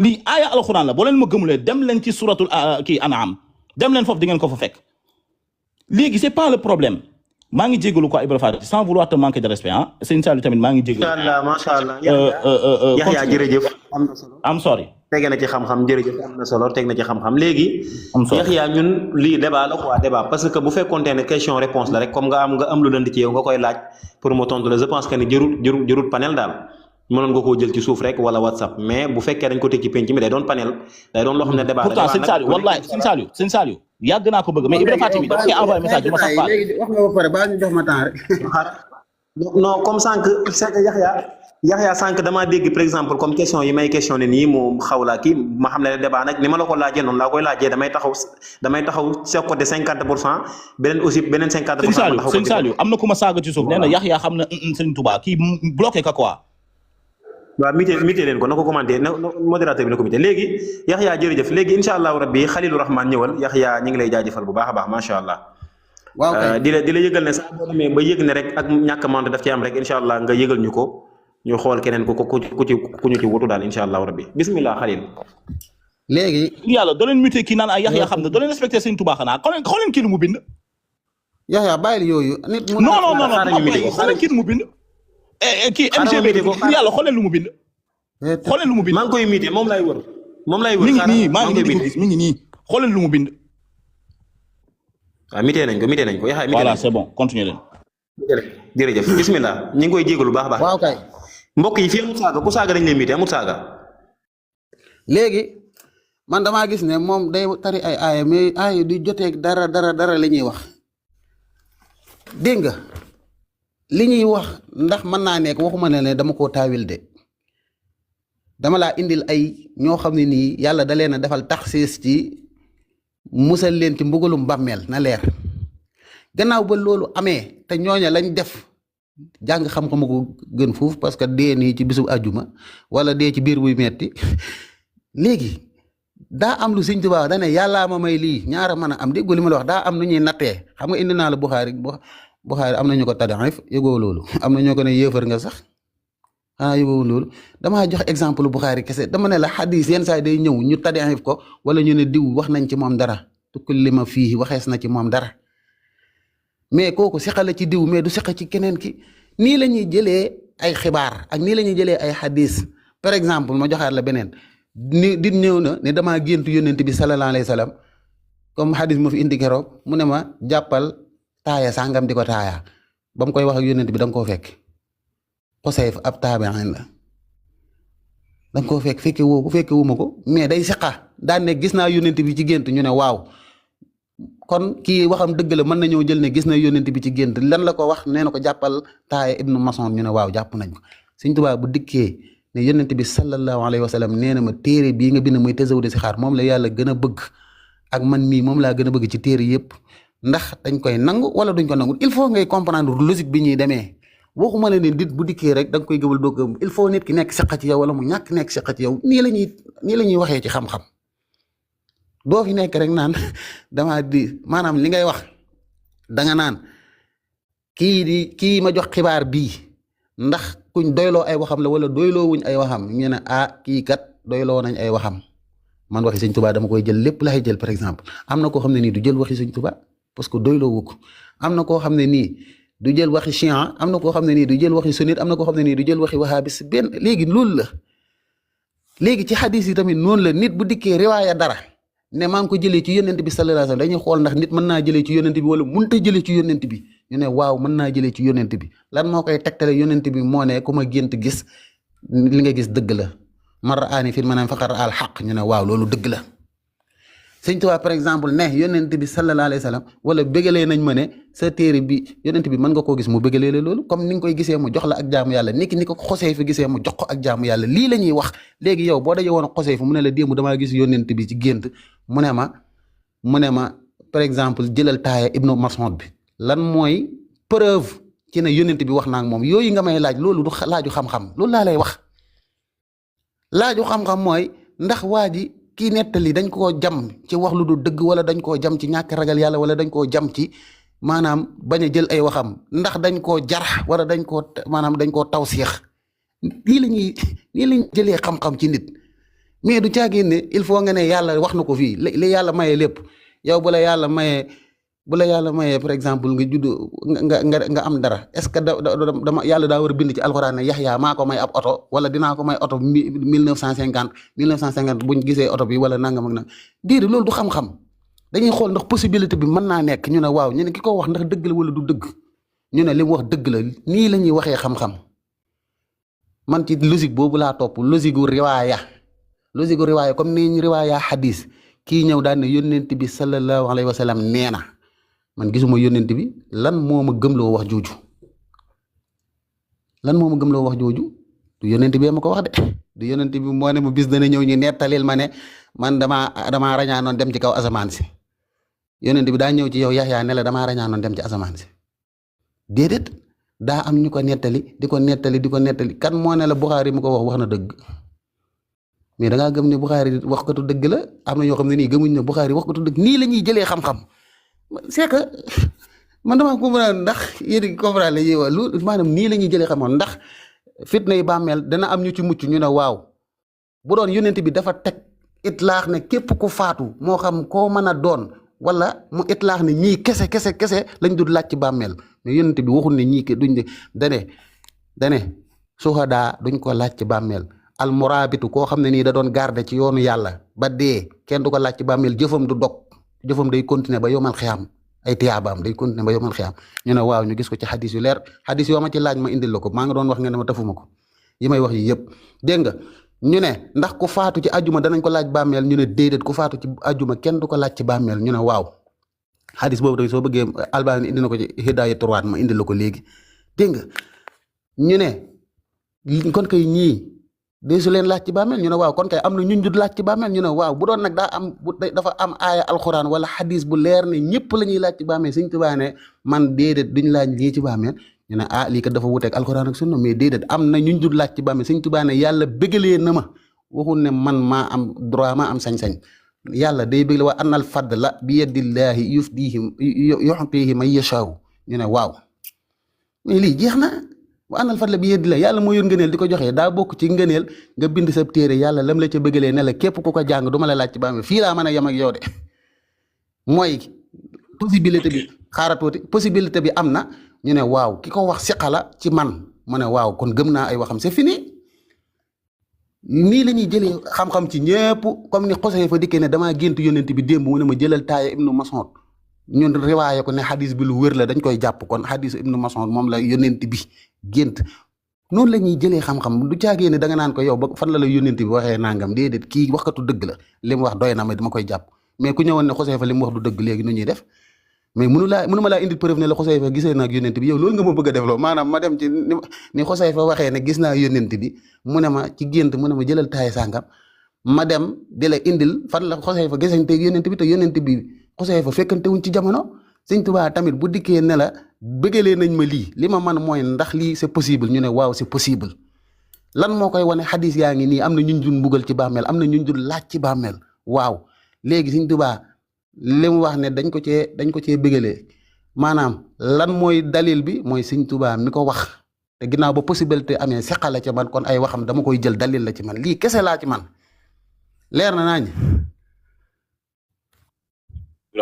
lii aaya alxuraan la boo leen ma gëmulee dem leen ci suratul kii An'am dem leen foofu di ngeen ko fa fekk léegi c'est pas le problème maa ngi jégalu quoi Ibra Faty sans vouloir te manquer de respect ah sëñ Saliou tamit maa ngi jégalu. macha allah Yaxya jërëjëf am na solo. am sorry. tege na ci xam-xam jërëjëf am na solo teg na ci xam-xam léegi. Yaxya ñun lii débat la quoi débat parce que bu fekkoonte ne question réponse la rek comme nga am lu lënd ci yow nga koy laaj pour mu tontu la je pense que ni jërut panel daal mënoon nga koo jël ci suuf rek wala WhatsApp mais bu fekkee dañ ko teg ci penc mi day doon panel day doon loo xam ne débat la. pourtant sëñ Saliou wallahi sëñ Saliou yàgg naa ko bëgg mais Ibra Faty bi dafa koy envoyé message bi ma sax faal. léegi wax nga ba pare ba ñu jox ma temps rek. non comme sànq Yaxya sànq damaa dégg par exemple comme question yi may questionné nii mu xaw laa kii ma xam ne débat nag ni ma la ko laajee noonu laa koy laajee damay taxaw sa côté 50% beneen aussi beneen 50%. sëñ Saliou am na ku ma saaga ci suuf nee na Yaxya xam na sëñ Touba kii bloqué ka quoi. waaw mité leen ko na ko commenté modérateur bi na ko mité léegi Yaxya jërëjëf léegi incha allahu rabbi Khalilou Rahman ñëwal Yaxya ñu ngi lay jaajëfal bu baax a baax macha allah. waaw kay di la yëgal ne sax boo demee ba yëg ne rek ak ñàkk mante daf ci am rek incha allah nga yëgal ñu ko ñu xool keneen ku ñu ci wutu daal incha allahu rabbi bismillah Khalil. léegi. yàlla doo leen muté kii naan ay Yaxya xam ne doo leen respecté sëñ Touba xanaa xool leen kii lu mu bind. Yaxya bàyyil yooyu. nit mu non xool leen kii lu mu bind. kii MGB yàlla xool leen lu mu bind. xool leen lu mu bind. maa ngi koy muté moom lay wër. mi ngi nii maa ngi nii mi ngi nii xool leen lu mu bind. waaw mité nañ ko Yaxya mité voilà c'est bon continuer leen. jërëjëf bismillah ñu ngi koy jégalu baax a baax. waaw kay. mbokk yi fii amul saaga ku saaga dañ lay mité amul saaga. léegi man damaa gis ne moom day tari ay aaya mais aaya du joteeg dara li ñuy wax dégg nga li ñuy wax ndax mën naa nekk waxuma ne dama koo taawil de dama laa indil ay ñoo xam ne nii yàlla da leen a defal taxsiis ci musal leen ci mbugalum bàmmeel na leer gannaaw ba loolu amee te ñooña lañ def jàng xam-xamu ko gën fuuf parce que dee nii ci bisu àjjuma wala dee ci biir buy metti léegi daa am lu Sëñ Tuubaa da ne yàllaa ma may lii ñaara mën a am déggu li ma la wax daa am nu ñuy nattee xam nga indi naa la Buxaari am na ñu ko taddaxif yëgoo loolu am na ñoo ko ne yéefar nga sax yëgoo loolu damaa jox exemple Buxaari kese dama ne la xadis yenn saa day ñëw ñu taddaxif ko wala ñu ne diw wax nañ ci moom dara tukkul li ma fii waxees na ci moom dara mais kooku siqala ci diw mais du siqa ci keneen ki nii la ñuy jëlee ay xibaar ak nii la ñuy jëlee ay xadis par exemple ma joxaat la beneen ni dit ñëw na ne damaa géntu yónnent bi sallallahu alayhi wa sallam comme xadis ma fi indi keroog mu ne ma jàppal taaya sàngam di ko taaya ba mu koy wax ak yónnent bi da nga koo fekk Xusayf ab taabiin la da nga koo fekk fekke woo ko fekke wuma ko mais day siqa daan ne gis naa yónnent bi ci gént ñu ne waaw kon kii waxam dëgg la mën nañoo jël ne gis na yónnent bi ci gént lan la ko wax nee na ko jàppal taaya ibnu Mas'ud ñu ne waaw jàpp nañ ko Sëñ Tuubaa bu dikkee ne yónnent bi sallallahu alayhi wa sallam nee na ma téere bii nga bind muy Tazawudu Sixaar moom la yàlla gën a bëgg ak man mii moom laa gën a bëgg ci téere yëpp ndax dañ koy nangu wala duñ ko nangu il faut ngay comprendre logique bi ñuy demee waxuma la ne nit bu dikkee rek da nga koy gëbal doog il faut nit ki nekk siqa ci yow wala mu ñàkk nekk siqa ci yow nii la ñuy waxee ci xam-xam doo fi nekk rek naan dama di maanaam li ngay wax danga naan kii ma jox xibaar bii ndax kuñ doyloo ay waxam la wala doyloo wuñ ay waxam ñu ne kii kat doyloo nañ ay waxam man waxi Sëñ Tuubaa dama koy jël lépp laay jël par exemple am na koo xam ne nii du jël waxi Sëñ Tuubaa parce que doyloo wu ko am na koo xam ne nii du jël waxi chian am na koo xam ne nii du jël waxi sunnite am na koo xam ne nii du jël waxi wahabis benn léegi loolu la léegi ci xadis yi tamit noonu la nit bu dikkee riwaaya dara ne maa ngi ko jëlee ci yónnent bi sallallahu alayhi wasallam dañuy xool ndax nit mën naa jëlee ci yónnent bi wala mënta jëlee ci yónnent bi ñu ne waaw mën naa jëlee ci yónnent bi lan moo koy tegtale yónnent bi moo ne ku ma gént gis li nga gis dëgg la man ra'aani fil manaami faqad ra'al xaq ñu ne waaw loolu dëgg la Sëñ Tuubaa par exemple ne yónnent bi sallallahu alayhi wasallam wala bégalee nañ ma ne sa téere bi yónnent bi mën nga koo gis mu bégalee la loolu comme ni nga koy gisee mu jox la ak jaamu yàlla ni ko xosee fi gisee mu jox ko ak jaamu yàlla lii la ñuy wax léegi yow boo dajee woon xosee fi mu ne la démb damaa gis yónnent bi ci gént mu ne ma par exemple jëlal taaya ibnu Mas'ud bi lan mooy preuve ci ne yónnent bi wax naa ak moom yooyu nga may laaj loolu du laaju xam-xam loolu laa lay wax laaju xam-xam mooy ndax waa ji kii nettali dañ koo jam ci wax lu du dëgg wala dañ koo jam ci ñàkk ragal yàlla wala dañ koo jam ci maanaam bañ a jël ay waxam ndax dañ koo jarax wala dañ koo tawsiix lii lañ jëlee xam-xam ci nit mais du caagin ne il faut nga ne yàlla wax na ko fii li yàlla maye lépp yow bu la yàlla mayee par exemple nga judd nga am dara est-ce que dama yàlla daa war a bind ci alxuraan ne Yaxya maa ko may ab oto wala dinaa ko may oto 1950 buñ gisee oto bi wala nangam ak nag déedéet loolu du xam-xam dañuy xool ndax possibilité bi mën naa nekk ñu ne waaw ñu ne ki ko wax ndax dëgg la wala du dëgg ñu ne li mu wax dëgg la nii la ñuy waxee xam-xam man ci logique boobu laa topp logique gu riwaaya comme ni ñu riwaaya xadis kii ñëw daan ne yónnent bi sallallahu alayhi wa sallam nee na man gisuma yónnent bi lan moo ma gëmloo wax jooju du yónnent bi ma ko wax de du yónnent bi moo ne ma bis dana ñëw ñu nettalil ma ne man damaa rañaanoon dem ci kaw asamaan si yónnent bi daa ñëw ci yow Yaxya ne la damaa rañaanoon dem ci asamaan si déedéet daa am ñu ko nettali di ko nettali kan moo ne la Buxaari mu ko wax na dëgg mais da ngaa gëm ne Buxaari waxkatu dëgg la am na ñoo xam ne nii gëmuñ ne Buxaari waxkatu dëgg nii la ñuy jëlee xam-xam c'est que man damaa comprendre ndax yéen comprendre la ñuy wax lu maanaam nii la ñuy jëlee xam-xam ndax fitna yi bàmmeel dana am ñu ci mucc ñu ne waaw bu doon yónnent bi dafa teg itlaax ne képp ku faatu moo xam koo mën a doon wala mu itlaax ne ñii kese lañ dul laaj ci bàmmeel mais yónnent bi waxul ne ñii duñ dane suhadaa duñ ko laaj ci bàmmeel almuraabitu koo xam ne nii da doon garde ci yoonu yàlla ba dee kenn du ko laaj ci bàmmeel jëfam du dog jëfam day continuer ba yomal xiyaam ay tiyaabaam day continuer ba yomal xiyaam ñu ne waaw ñu gis ko ci xadis yu leer xadis yoo ma ci laaj ma indil la ko maa nga doon wax nga ne ma tafuma ko yi may wax yi yëpp dégg nga ñu ne ndax ku faatu ci ajjuma danañ ko laaj bàmmeel ñu ne déedéet ku faatu ci ajjuma kenn du ko laaj ci bàmmeel ñu ne waaw xadis boobu tamit soo bëggee Albani indi na ko ci Hidaaya Turwaat ma indil la ko léegi dégg nga ñu ne kon kay ñii de su leen laaj ci bàmmeel ñu ne waaw kon kay am na ñun du laaj ci bàmmeel ñu ne waaw bu doon nag dafa am aaya alxuraan wala xadis bu leer ne ñëpp la ñuy laaj ci bàmmeel Sëñ Tuubaa ne man déedéet duñ laaj lii ci bàmmeel ñu ne lii kat dafa wuteeg alxuraan ak sunna mais déedéet am na ñun du laaj ci bàmmeel Sëñ Tuubaa ne yàlla bégalee na ma waxul ne man maa am droit maa am sañ-sañ yàlla day bégle waa annal fadla bi yadillaahi yu'tiihi man yashaa'u ñu ne waaw mais lii jeex na wa annal fadla bi yadillaahi yàlla moo yor ngëneel di ko joxee daa bokk ci ngëneel nga bind sa téere yàlla lam la ca bëggalee ne la képp ku ko jàng du ma la laaj ci bàmmeel fii laa mën a yem ak yow de mooy possibilité bi xaaratuuti possibilité bi am na ñu ne waaw ki ko wax siqala ci man mu ne waaw kon gëm naa ay waxam c'est fini nii la ñuy jëlee xam-xam ci ñëpp comme ni Xusayfa fa dikkee ne damaa gént yónnent bi démb mu ne ma jëlal taaya ibnu Mas'ud ñun riwaaye ko ne xadis bi lu wér la dañ koy jàpp kon xadis ibnu Mas'ud moom la yónnent bi gént noonu la ñuy jëlee xam-xam du caagee ne da nga naan ko yow ba fan la yónnent bi waxee nangam déedéet kii waxkatu dëgg la li mu wax doy na ma dama koy jàpp mais ku ñëwoon ne Xusayfa li mu wax du dëgg léegi nu ñuy def mais mënu ma laa indil preuve ne la Xusayfa gisee naa ak yónnent bi yow loolu nga ma bëgg a def loo maanaam ma dem ci ni Xusayfa waxee ne gis naa yónnent bi mu ne ma ci gént mu ne ma jëlal taay sàngam ma dem di la indil fan la Xusayfa gisante ak yónnent bi te yónnent bi Xusayfa fekkante wuñ ci jamono Sëñ Tuubaa tamit bu dikkee ne la bëggalee nañ ma lii li ma man mooy ndax lii c'est possible ñu ne waaw c'est possible lan moo koy wane xadis yaa ngi nii am na ñun dul mbugal ci bàmmeel am na ñun dul laaj ci bàmmeel waaw léegi Sëñ Tuubaa li mu wax ne dañ ko cee bëggalee maanaam lan mooy dalil bi mooy Sëñ Tuubaa mi ko wax te ginnaaw ba possibilité amee seqala ca man kon ay waxam dama koy jël dalil la ci man lii kese laa ci man leer na naañ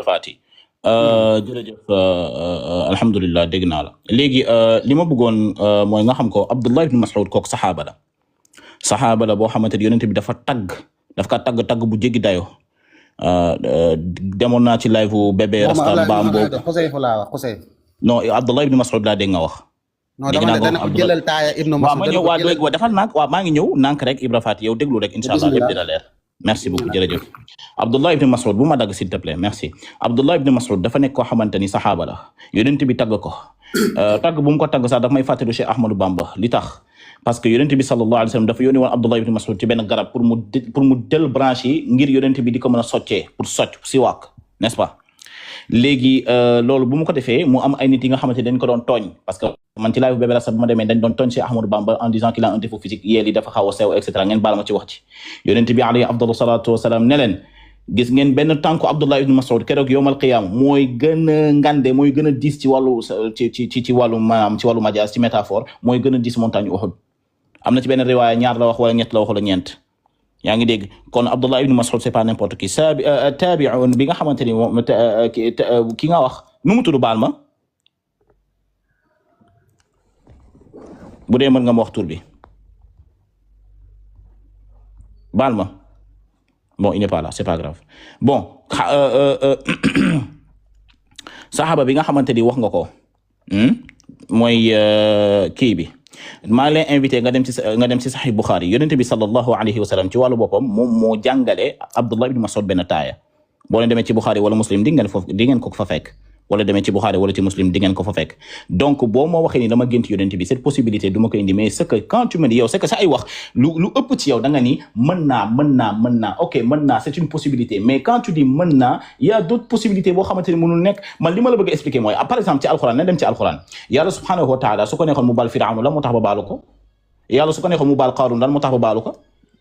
Faty jërëjëf alhamdulilah dégg naa la léegi li ma bëggoon mooy nga xam ko Abdullah ibn Mas'ud kooku saxaaba la boo xamante ne yonent bi dafa ka tagg bu jéggi dayo demoon naa ci live bu bébé Rasta Mbaam boobu Xusayfa laa wax Xusayfa non Abdullah ibn Mas'ud laa dégg nga wax dégg naa dana ko jëlal taaya ibnu Mas'ud ma ñëw waa defal naag maa ngi ñëw nànk rek Ibra Faty yow déglu rek incha allah lépp dina leer merci beaucoup jërëjëf Abdullah ibn Mas'ud bu ma dagg s'il te plaît merci Abdullah ibn Mas'ud dafa nekk koo xamante ni saxaaba la yonent bi tagg ko tagg bu mu ko tagg sax daf may fàttali Cheikh Ahmadou Bamba li tax parce que yonent bi sallallahu alayhi wa sallam dafa yónni woon Abdullah ibn Mas'ud ci benn garab pour mu del branche yi ngir yonent bi di ko mën a soccee pour socc si waak n'est-ce pas léegi loolu bu mu ko defee mu am ay nit yi nga xamante dañ ko doon tooñ parce que man ci live bébé la sax bu ma demee dañ doon tooñ Cheikh Ahmadou Bamba en disant qu'il a un défaut physique yéeli dafa xaw a sew et cetera ngeen baal ma ci wax ci yonent bi alayhi afdalu salatu wasalaam ne leen gis ngeen benn tànku Abdullah ibn Mas'ud keroog yowmal qiyaama mooy gën a ngande mooy gën a diis ci wàllu ci wàllu maanaam ci wàllu majaas ci métaphore mooy gën a diis montagne Uhud am na ci benn riwaaya ñaar la wax wala ñett la wax wala ñeent yaa ngi dégg kon Abdullah ibn Mas'ud c'est pas n'importe qui tabi'un bi nga xamante ni moom ki nga wax nu mu tudd baal ma bu dee mën nga ma wax tur bi baal ma bon il n'est pas là c'est pas grave bon saxaaba bi nga xamante ni wax nga ko mooy kii bi maa ngi lay invité nga dem ci Sahih Bukhari yonent bi sallallahu alayhi wa sallam ci wàllu boppam moom moo jàngale Abdullah ibn Mas'ud benn taaya boo leen demee ci Bukhari wala Muslim di ngeen ko fa fekk wala demee ci Bukhari wala ci Muslim di ngeen ko fa fekk donc boo ma waxee ni dama gént yonent bi cette possibilité du ma ko indi mais c'est que quand tu me dis yow c'est que sa ay wax lu ëpp ci yow da nga ni mën naa ok mën naa c'est une possibilité mais quand tu dis mën naa il y a d'autres possibilités boo xamante ni mënul nekk man li ma la bëgg a expliquer mooy par exemple ci alxuraan na dem ci alxuraan yàlla subhanahu wa taala su ko neexoon mu baal Firawna lan moo tax ba baalu ko yàlla su ko neexoon mu baal Qaaruun lan moo tax ba baalu ko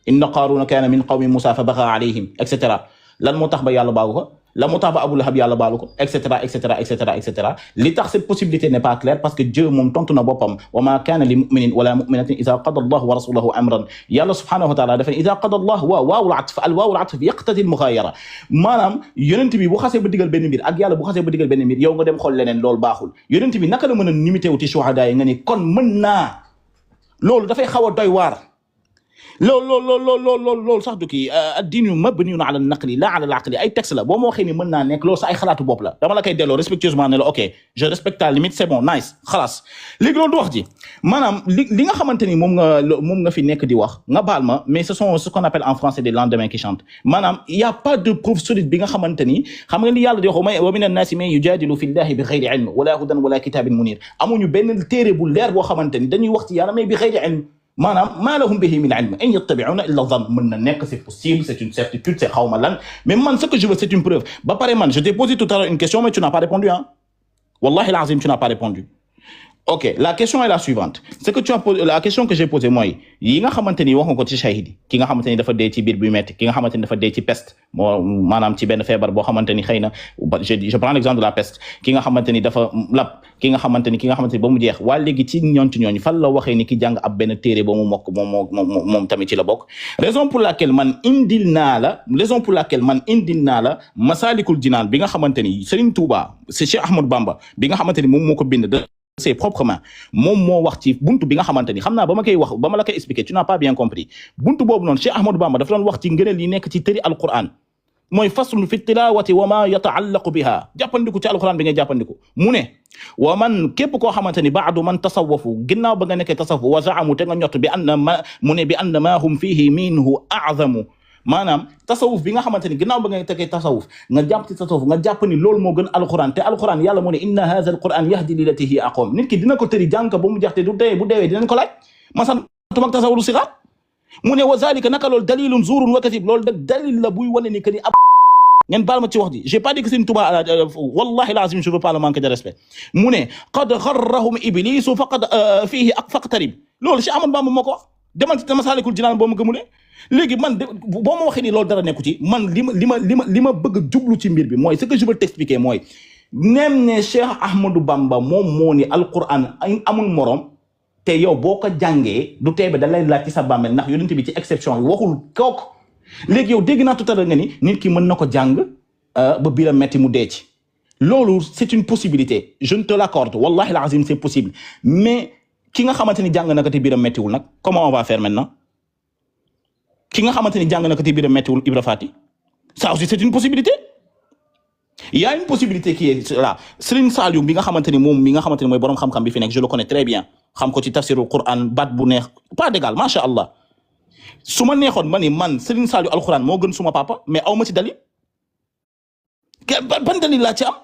inna Qaaruuna kaana min qawmi Muusaa fa baghaa alayhim et cetera lan moo tax ba yàlla baalu ko lan moo tax ba Abu Lahab yàlla baalu ko et cetera et cetera et cetera et cetera li tax cette possibilité n'est pas claire parce que Dieu moom tontu na boppam wa ma kaana li muminin wala muminatin idha qada Allahu wa rasuluhu amran yàlla subhanahu wa taala dafa idha qada Allah waawul atf al waawul atf yaqtadi al mughayara maanaam yonent bi bu xasee ba digal benn mbir ak yàlla bu xasee ba digal benn mbir yow nga dem xool leneen loolu baaxul yonent bi naka la mën a limité wu ci shuhada yi nga ni kon mën naa loolu dafay xaw a doy waar loolu sax du kii ad-diinu mabniyyun ala an-naqli la ala al-aqli ay texte la boo ma waxee ni mën naa nekk loolu sax ay xalaatu bopp la dama la koy delloo respectueusement ne la ok je respecte ta limite c'est bon nice xalaas léegi loolu du wax ji maanaam li nga xamante ni moom nga fi nekk di wax nga baal ma mais ce sont ce qu'on appelle en français des lendemains qui chantent maanaam il y a pas de preuve solide bi nga xamante ni xam nga li yàlla di wax wa mina n-naasi man yujaadilu fi llahi bi ghayri ilm wala hudan wala kitabin munir amuñu benn téere bu leer boo xamante ni dañuy wax ci yàlla mais bi ghayri ilm maanaam maa lahum bihi min ilm in yattabi'una illa dhann mën na nekk c'est possible c'est une certitude c'est xawma lan mais man ce que je veux c'est une preuve ba pare man je t'ai posé tout à l'heure une question mais tu n'as pas répondu hein wallahi l'azim tu n'as pas répondu ok la question est la suivante ce que tu as posé la question que j'ai posée mooy yi nga xamante ni wax nga ko ci shahidi ki nga xamante ni dafa dee ci biir buy metti ki nga xamante ni dafa dee ci peste moo maanaam ci benn feebar boo xamante ni xëy na je prends l'exemple de la peste ki nga xamante ni dafa lab ki nga xamante ni ba mu jeex waa léegi ci ñooñu fan la waxee ni ki jàng ab benn téere ba mu mokk moom tamit ci la bokk raison pour laquelle man indil naa la Masalikul Jinaan bi nga xamante ni Serigne Touba c'est Cheikh Ahmadou Bamba bi nga xamante ni moom moo ko bind c'est proprement moom moo wax ci buntu bi nga xamante ni xam naa ba ma la koy expliquer tu n'as pas bien compris buntu boobu noonu Cheikh Ahmadou Bamba dafa doon wax ci ngëneel yi nekk ci tëri alquran mooy faslun fi tilawati wa ma yataallaqu biha jàppandiku ci alquran bi ngay jàppandiku mu ne wa man képp koo xamante ni baadu man tasawwafu ginnaaw ba nga nekkee tasawuf wa zaamu te nga ñott bi anna ma hum fihi minhu a'zamu maanaam tasawuf bi nga xamante ni ginnaaw ba nga tegee tasawuf nga jàpp ci tasawuf nga jàpp ni loolu moo gën alquran te alquran yàlla moo ne inna hadha alquran yahdi lillati hiya aqwam nit ki dina ko tëri jàng ba mu jeex te bu deewee dinañ ko laaj masantumak tasawuru sigar mu ne wa zalika naka loolu dalilun zuurun wa kasib loolu da dalil la buy wane ni que ni ab ngeen baal ma ci wax ji j'ai pas dit que Serigne Touba wallahi lazim je veux pas le manquer de respect mu ne qad gharrahum iblisu faqad fihi faqtarib loolu Cheikh Ahmadou Bamba moo ko wax demal ci Masalikul Jinaan boo ma gëmulee léegi man boo ma waxee ni loolu dara nekku ci man li ma bëgg a jublu ci mbir bi mooy ce que je veux t'expliquer mooy nem ne Cheikh Ahmadou Bamba moom moo ni alquran amul morom te yow boo ko jàngee du teebe da lay laaj ci sa bàmmeel ndax yonent bi ci exception yi waxul kooku léegi yow dégg naa tout à l'heure nga ni nit ki mën na ko jàng ba biir metti mu dee ci loolu c'est une possibilité je ne te l'accorde wallahi l'azim c'est possible mais ki nga xamante ni jàng na ko te biir mettiwul nag comment on va faire maintenant ki nga xamante ni jàng na ko te biir mettiwul Ibra Fati ça aussi c'est une possibilité il y a une possibilité qui est là Serigne Saliou bi nga xamante ni moom mi nga xamante ni mooy borom xam-xam bi fi nekk je le connais très bien xam ko ci tafsirul Qur'an baat bu neex pas d'égal macha allah su ma neexoon ma ni man Serigne Saliou alquran moo gën suma papa mais aw ma ci dalil ban dalil laa ci am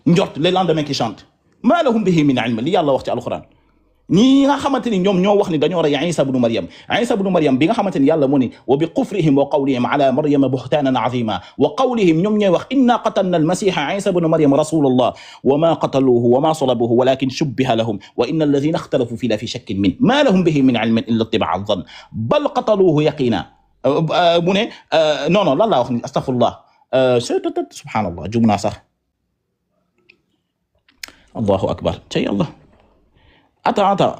njort les lendemains qui chantent ma lahum bihi min ilm li yàlla wax ci alquran ñi nga xamante ni ñoom ñoo wax ni dañoo rey Isa ibn Maryam bi nga xamante ni yàlla moo ni wa bi kufrihim wa qawlihim ala maryama buhtanan azima wa qawlihim ñoom ñooy wax inna qatalna almasiha Isa ibn Maryam rasulullah wa ma qataluhu wa ma salabuhu walakin shubbiha lahum wa inna alladhina ikhtalafu fi la fi shakkin min ma lahum bihi min ilmin illa ittiba'a adh-dhann bal qataluhu yaqina mu ne non lan laa wax ni astaghfirullah subhanallah jum naa sax allahu akbar tey Allah attends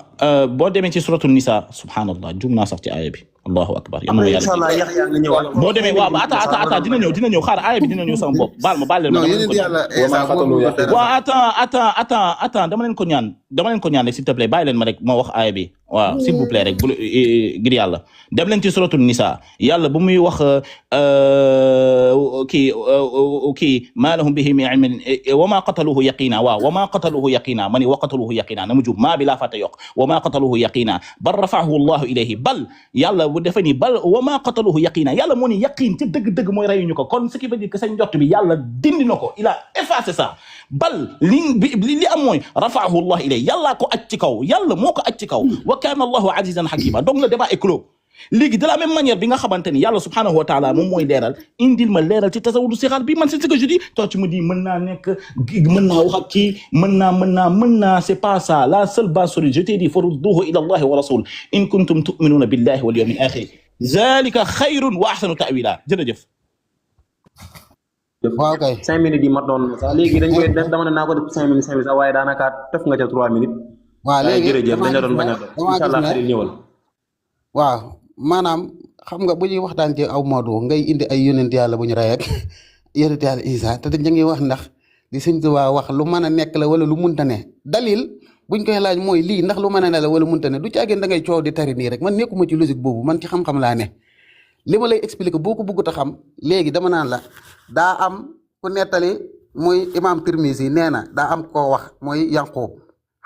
boo demee ci suratul nisa subhanallah jum naa sax ci aaya bi allahu akbar am na incha allah Yaxya nga ñëwaat. boo demee waaw ata dina ñëw xaar aaya bi dina ñëw sama bopp baal leen ma non yéen yàlla attends dama leen ko ñaan rek s'il te plaît bàyyi leen ma rek ma wax aaya bi waaw s'il vous plaît rek bu ngir yàlla dem leen ci suratul nisa yàlla bu muy wax kii ma lahum bihi min ilmin wa ma qataluhu yaqina waaw wa ma qataluhu yaqina mani wa qataluhu yaqina na mu jub maa bi laa fàtte yokk wa ma qataluhu yaqina bal rafa'ahu allahu ilayhi bal yàlla bu defe ni bal wa ma qataluhu yaqina yàlla moo ni yaqin ci dëgg-dëgg mooy reyuñu ko kon ce qui veut dire que seen njort bi yàlla dindi na ko il a effacé ça bal li am mooy rafa'ahu allah ilayhi yàllaa ko aj ci kaw yàlla moo ko aj ci kaw wa kana allahu azizan hakima donc le débat est clos léegi de la même manière bi nga xamante ni yàlla subhanahu wa taala moom mooy leeral indil ma leeral ci tasawudu sixaar bi man c'est ce que je dis toi tu me dis mën naa nekk mën naa wax ak kii mën naa c'est pas ça la seule base solide je t'ai dit farudduhu ila allahi wa rasul in kuntum tu'minuna billahi wal yawmil akhir zalika khayrun wa ahsanu ta'wila jërëjëf waaw kay 5 minutes yi mat doon sax léegi dañ koy dama ne naa ko def 5 minutes sax waaye daanaka def nga ca 3 minutes waaw léegi jërëjëf dañ la doon bañ a doon incha allah xarit ñëwal waaw maanaam xam nga bu ñuy waxtaan ci aw Modou ngay indi ay yonent yàlla bu ñu rey ak yonent yàlla Isa te dañ ngi wax ndax li Sëñ Tuubaa wax lu mën a nekk la wala lu munta ne dalil buñ koy laaj mooy lii ndax lu mën a ne la wala munta ne du caageen da ngay coow di tari nii rek man nekkuma ci logique boobu man ci xam-xam laa ne li ma lay expliquer boo ko bëggut a xam léegi dama naan la daa am ku nettali muy imam Tirmisi nee na daa am koo wax mooy Yanqub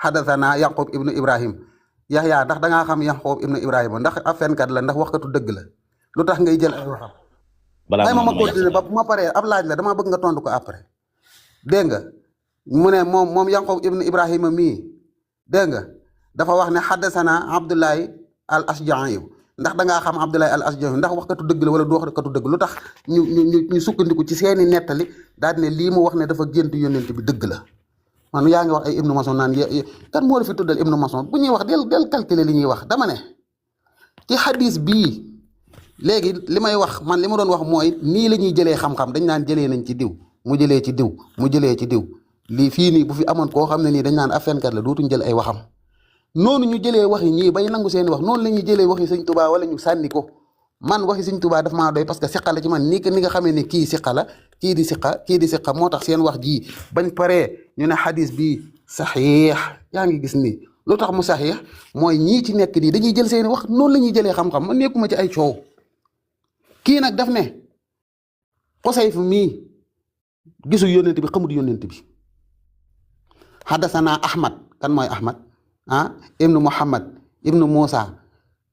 hadathana Yanqub ibnu Ibrahim Yaxya ndax da ngaa xam Yanqub ibnu Ibrahima ndax ab fenkat la ndax waxkatu dëgg la lu tax ngay jël ay waxam. balaa ma continuer ba bu ma paree ab laaj la damaa bëgg nga tontu ko après. dégg nga mu ne moom Yanqub ibnu Ibrahima mii dégg nga dafa wax ne haddasana Abdullahi al Ashja'i ndax da ngaa xam Abdullahi al Ashja'i ndax waxkatu dëgg la wala du waxkatu dëgg lu tax ñu sukkandiku ci seeni nettali daal di ne lii mu wax ne dafa gént yónnent bi dëgg la. man yaa ngi wax ay Ibnu Mas'ud naan kan moo la fi tuddal Ibnu Mas'ud bu ñuy wax del calculer li ñuy wax dama ne ci hadis bii léegi li may wax man li ma doon wax mooy nii la ñuy jëlee xam-xam dañ naan jëlee nañ ci diw mu jëlee ci diw mu jëlee ci diw lii fii nii bu fi amoon koo xam ne nii dañ naan ab fenkat la dootuñ jël ay waxam noonu ñu jëlee waxi ñii bay nangu seeni wax noonu la ñuy jëlee waxi Sëñ Tuubaa wala ñu sànni ko man waxi Sëñ Tuubaa daf maa doy parce que siqa la ci man ni nga xamee ne kii siqa la kii di siqa moo tax seen wax jii bañ paree ñu ne xadis bi saxiix yaa ngi gis nii lu tax mu saxiix mooy ñii ci nekk nii dañuy jël seeni wax noonu la ñuy jëlee xam-xam man nekkuma ci ay coow kii nag daf ne Xusayf mii gisul yónnent bi xamul yónnent bi haddasana Ahmad kan mooy Ahmad ibnu Muhammad ibnu Muusa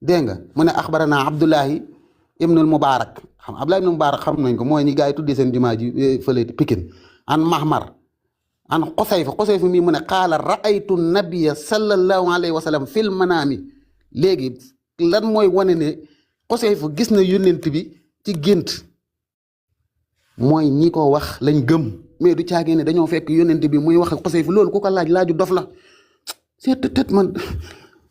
dégg nga mu ne axbarana Abdullahi ibnul Mubarak xam Abdullahi ibnul Mubarak xam nañ ko mooy ñi gars yi tuddee seen jumaa ji fële Pikine an Mahmar an Xusayf mii mu ne qaala raaytu nabiyya sallallahu alayhi wa sallam fil manaami léegi lan mooy wane ne Xusayf gis na yónnent bi ci gént mooy ñi ko wax lañ gëm mais du caagee ne dañoo fekk yónnent bi muy wax ak Xusayf loolu ku ko laaju dof la c'est peut-être man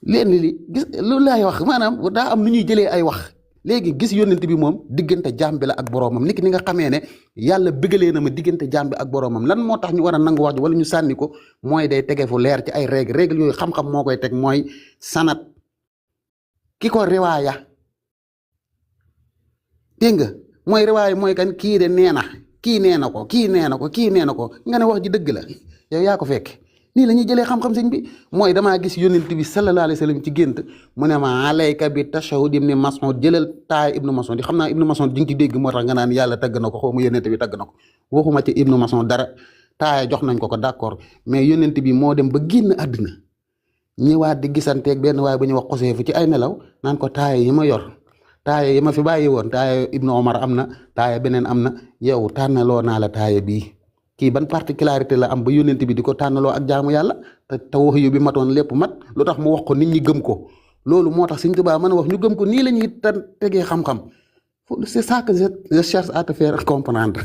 leen li gis loolu laay wax maanaam daa am nu ñuy jëlee ay wax léegi gis yónnent bi moom diggante jaam bi la ak boroomam niki ni nga xamee ne yàlla bëggalee na ma diggante jaam bi ak boroomam lan moo tax ñu war a nangu wax ji wala ñu sànni ko mooy day tege fu leer ci ay règle yooyu xam-xam moo koy teg mooy sanat ki ko riwaaya dégg nga mooy riwaaya mooy kan kii de nee na kii nee na ko kii nee na ko kii nee na ko nga ne wax ji dëgg la yow yaa ko fekk nii la ñuy jëlee xam-xam sëñ bi mooy damaa gis yónnent bi sallallahu alayhi wa sallam ci gént mu ne ma alayka bi tashahhud ibni Mas'ud jëlal taay ibnu Mas'ud xam naa ibnu Mas'ud di nga ci dégg moo tax nga naan yàlla tagg na ko xaw ma yónnent bi tagg na ko waxuma ci ibnu Mas'ud dara taaya jox nañ ko d'accord mais yónnent bi moo dem ba génn àddina ñëwaat di gisanteeg benn waaye bu ñuy wax Xuseyf ci ay nelaw naan ko taaya yi ma yor taaya yi ma fi bàyyi woon taaya ibnu Omar am na taaya beneen am na yow tànnaloo naa la taaya bii kii ban particularité la am ba yónnent bi di ko tànnaloo ak jaamu yàlla te wax yu bi matoon lépp mat lu tax mu wax ko nit ñi gëm ko loolu moo tax Sëñ Tuubaa mën a wax ñu gëm ko nii la ñuy tegee xam-xam c'est ça que je cherche à te faire comprendre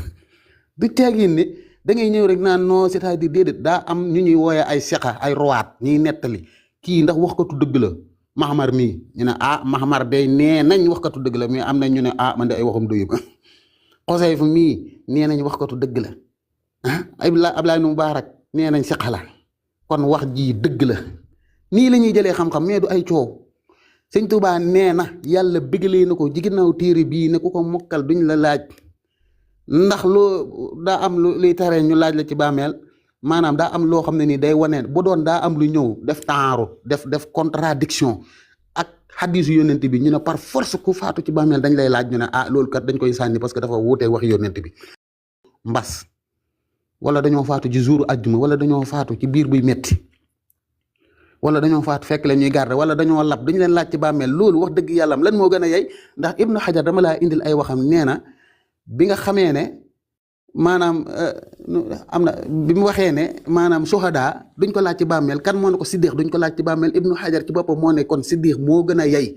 du teegin ni da ngay ñëw rek naan non c'est-à-dire déedéet daa am ñu ñuy wooyee ay seqa ay rowaat ñuy nettali kii ndax waxkatu dëgg la Mahmar mii ñu ne Mahmar day nee nañ waxkatu dëgg la mais am na ñu ne man de ay waxam doyu ma Xusayf mii nee nañ waxkatu dëgg la Ablaye Mubarak nee nañ seqa la kon wax ji dëgg la nii la ñuy jëlee xam-xam mais du ay coow sëñ Tuubaa nee na yàlla bégalee na ko ci ginnaaw téere bii ne ku ko mokkal duñ la laaj ndax loo daa am lu luy taree ñu laaj la ci bàmmeel maanaam daa am loo xam ne nii day wane bu doon daa am lu ñëw def taaru def contradiction ak xadiisu yónnent bi ñu ne par force ku faatu ci bàmmeel dañ lay laaj ñu ne loolu kat dañ koy sànni parce que dafa wuutee wax yónnent bi mbas wala dañoo faatu ci jour ajjuma wala dañoo faatu ci biir buy metti wala dañoo faatu fekk la ñuy garder wala dañoo lab duñ leen laaj ci bàmmeel loolu wax dëgg yàlla lan moo gën a yey ndax Ibnu Hajar dama laa indil ay waxam nee na bi nga xamee ne maanaam am na bi mu waxee ne maanaam suhadaa duñ ko laaj ci bàmmeel kan moo ne ko siddiq duñ ko laaj ci bàmmeel Ibnu Hajar ci boppam moo ne kon siddiq moo gën a yey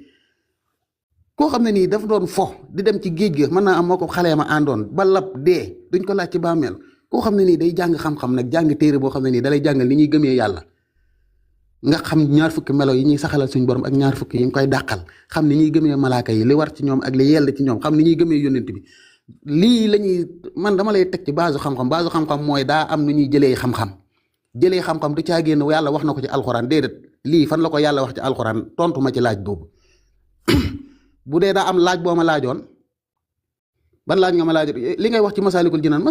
koo xam ne nii dafa doon fo di dem ci géej ga mën naa am moo ko xalee ma àndoon ba lab dee duñ ko laaj ci bàmmeel koo xam ne nii day jàng xam-xam nag jàng téere boo xam ne nii dalay jàngal ni ñuy gëmee yàlla nga xam ñaar fukki melo yi ñuy saxalal suñu borom ak ñaar fukki yi ñu koy dàqal xam ni ñuy gëmee malaaka yi li war ci ñoom ak li yell ci ñoom xam ni ñuy gëmee yónnent bi lii la ñuy man dama lay teg ci base xam-xam mooy daa am nu ñuy jëlee xam-xam du caa génn yàlla wax na ko ci alxuraan déedéet lii fan la ko yàlla wax ci alxuraan tontu ma ci laaj boobu bu dee daa am laaj boo ma laajoon ban laaj nga ma laajoon li ngay wax ci Masaalikul Jinaan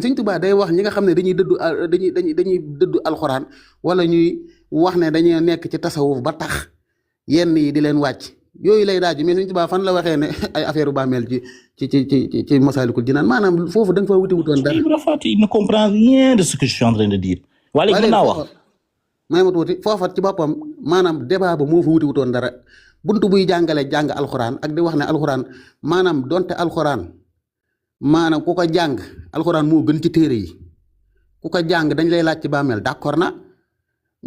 Sëñ Tuubaa day wax ñi nga xam ne dañuy dëddu alxuraan wala ñuy wax ne dañuy nekk ci tasawuf ba tax yenn yi di leen wàcc yooyu lay daaj mais Sëñ Tuubaa fan la waxee ne ay affaire bàmmeel ci Masaalikul Jinaan maanaam foofu da nga fa wutoon dara. Il ne comprend rien de ce que je suis en train de dire. wala mën naa wax may ma tuuti foofa ci boppam maanaam débat ba moo fa wutoon dara buntu buy jàng alxuraan ak di wax ne alxuraan maanaam donte alxuraan maanaam ku ko jàng alxuraan moo gën ci téere yi ku ko jàng dañ lay laaj ci bàmmeel d'accord na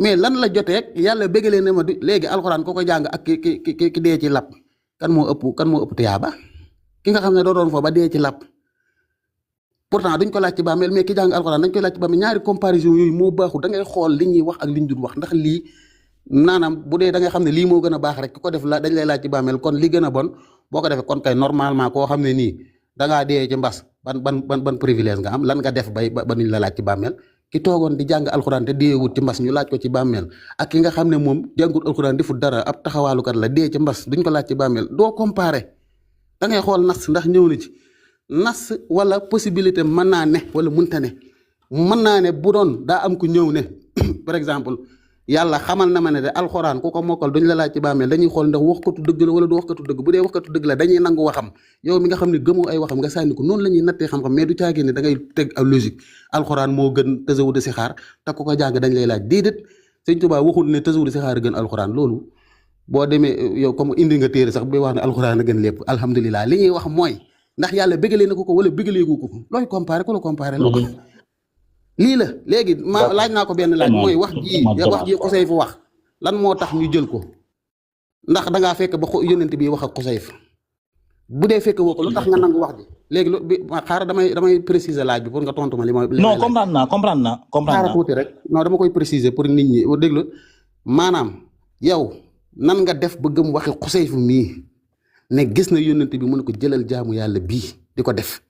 mais lan la jotee yàlla bégalee ne ma léegi alxuraan ku ko jàng ak ki dee ci lap kan moo ëpp tiyaaba ki nga xam ne doo doon fo ba dee ci lap pourtant duñ ko laaj ci bàmmeel mais ki jàng alxuraan dañ koy laaj ci bàmmeel ñaari comparaison yooyu moo baaxul da ngay xool li ñuy wax ak li ñu dul wax ndax lii naanaam bu dee da nga xam ne lii moo gën a baax rek ki ko def la dañ lay laaj ci bàmmeel kon li gën a bon boo ko defee kon kay normalement koo xam ne nii dangaa dee ci mbas ban privilège nga am lan nga def ba nuñ la laaj ci bàmmeel ki toogoon di jàng alxuraan te deewut ci mbas ñu laaj ko ci bàmmeel ak ki nga xam ne moom jàngut alxuraan defut dara ab taxawaalukat la dee ci mbas duñ ko laaj ci bàmmeel doo comparer da ngay xool nas ndax ñëw na ci nas wala possibilité mën naa ne wala mënta ne mën naa ne bu doon daa am ku ñëw ne par exemple yàlla xamal na ma ne de alxuraan ku ko mokkal duñ la laaj ci bàmmeel dañuy xool ndax waxkatu dëgg la wala du waxkatu dëgg bu dee waxkatu dëgg la dañuy nangu waxam yow mi nga xam ne gëmoo ay waxam nga sànni ko noonu la ñuy nattee xam-xam mais du caagee ne da ngay teg ak logique alxuraan moo gën tasawudu si xaar te ku ko jàng dañ lay laaj déedéet Sëñ Tuubaa waxul ne tasawudu si xaar gën alxuraan loolu boo demee yow comme indi nga téere sax bay wax ne alxuraan a gën lépp alhamdulilah li ñuy wax mooy ndax yàlla bégalee na ko wala bégaleegu ko looy comparé ku la comparé loo lii la léegi ma laaj naa ko benn laaj mooy wax ji Xusayf wax lan moo tax ñu jël ko ndax dangaa fekk ba yónnent bi wax ak Xusayf bu dee fekk woo ko lu tax nga nangu wax ji léegi xaaral damay préciser laaj bi pour nga tontu ma li ma non comprendre naa xaaral tuuti rek non dama koy préciser pour nit ñi déglu maanaam yow nan nga def ba gëm waxi Xusayf mii ne gis na yónnent bi mu ne ko jëlal jaamu yàlla bii di ko def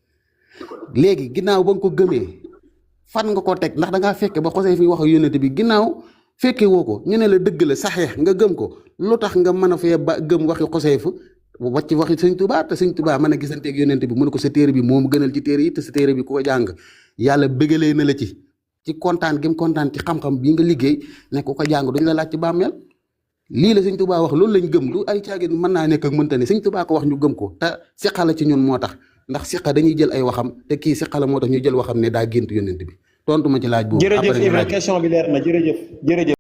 léegi ginnaaw ba nga ko gëmee fan nga ko teg ndax da ngaa fekke ba Xusayf fi wax ak yónnent bi ginnaaw fekke woo ko ñu ne la dëgg la saxeex nga gëm ko lu tax nga mën a fee ba gëm waxi Xusayf wàcc waxi Sëñ Tuubaa te Sëñ Tuubaa mën a gisanteeg yónnent bi mu ne ko sa téere bi moom gënal ci téere yi te sa téere bi ku ko jàng yàlla bégalee na la ci kontaan gi mu kontaan ci xam-xam bii nga liggéey ne ku ko jàng duñ la laaj ci bàmmeel lii la Sëñ Tuubaa wax loolu lañ gëm du ay caagin mën naa nekk ak mënta ne Sëñ Tuubaa ko wax ñu gëm ko te siqa la ci ñun moo tax ndax siqa dañuy jël ay waxam te kii siqa la moo tax ñu jël waxam ne daa gént yónnent bi tontu ma ci laaj boobu. jërëjëf Ibra question bi leer na jërëjëf.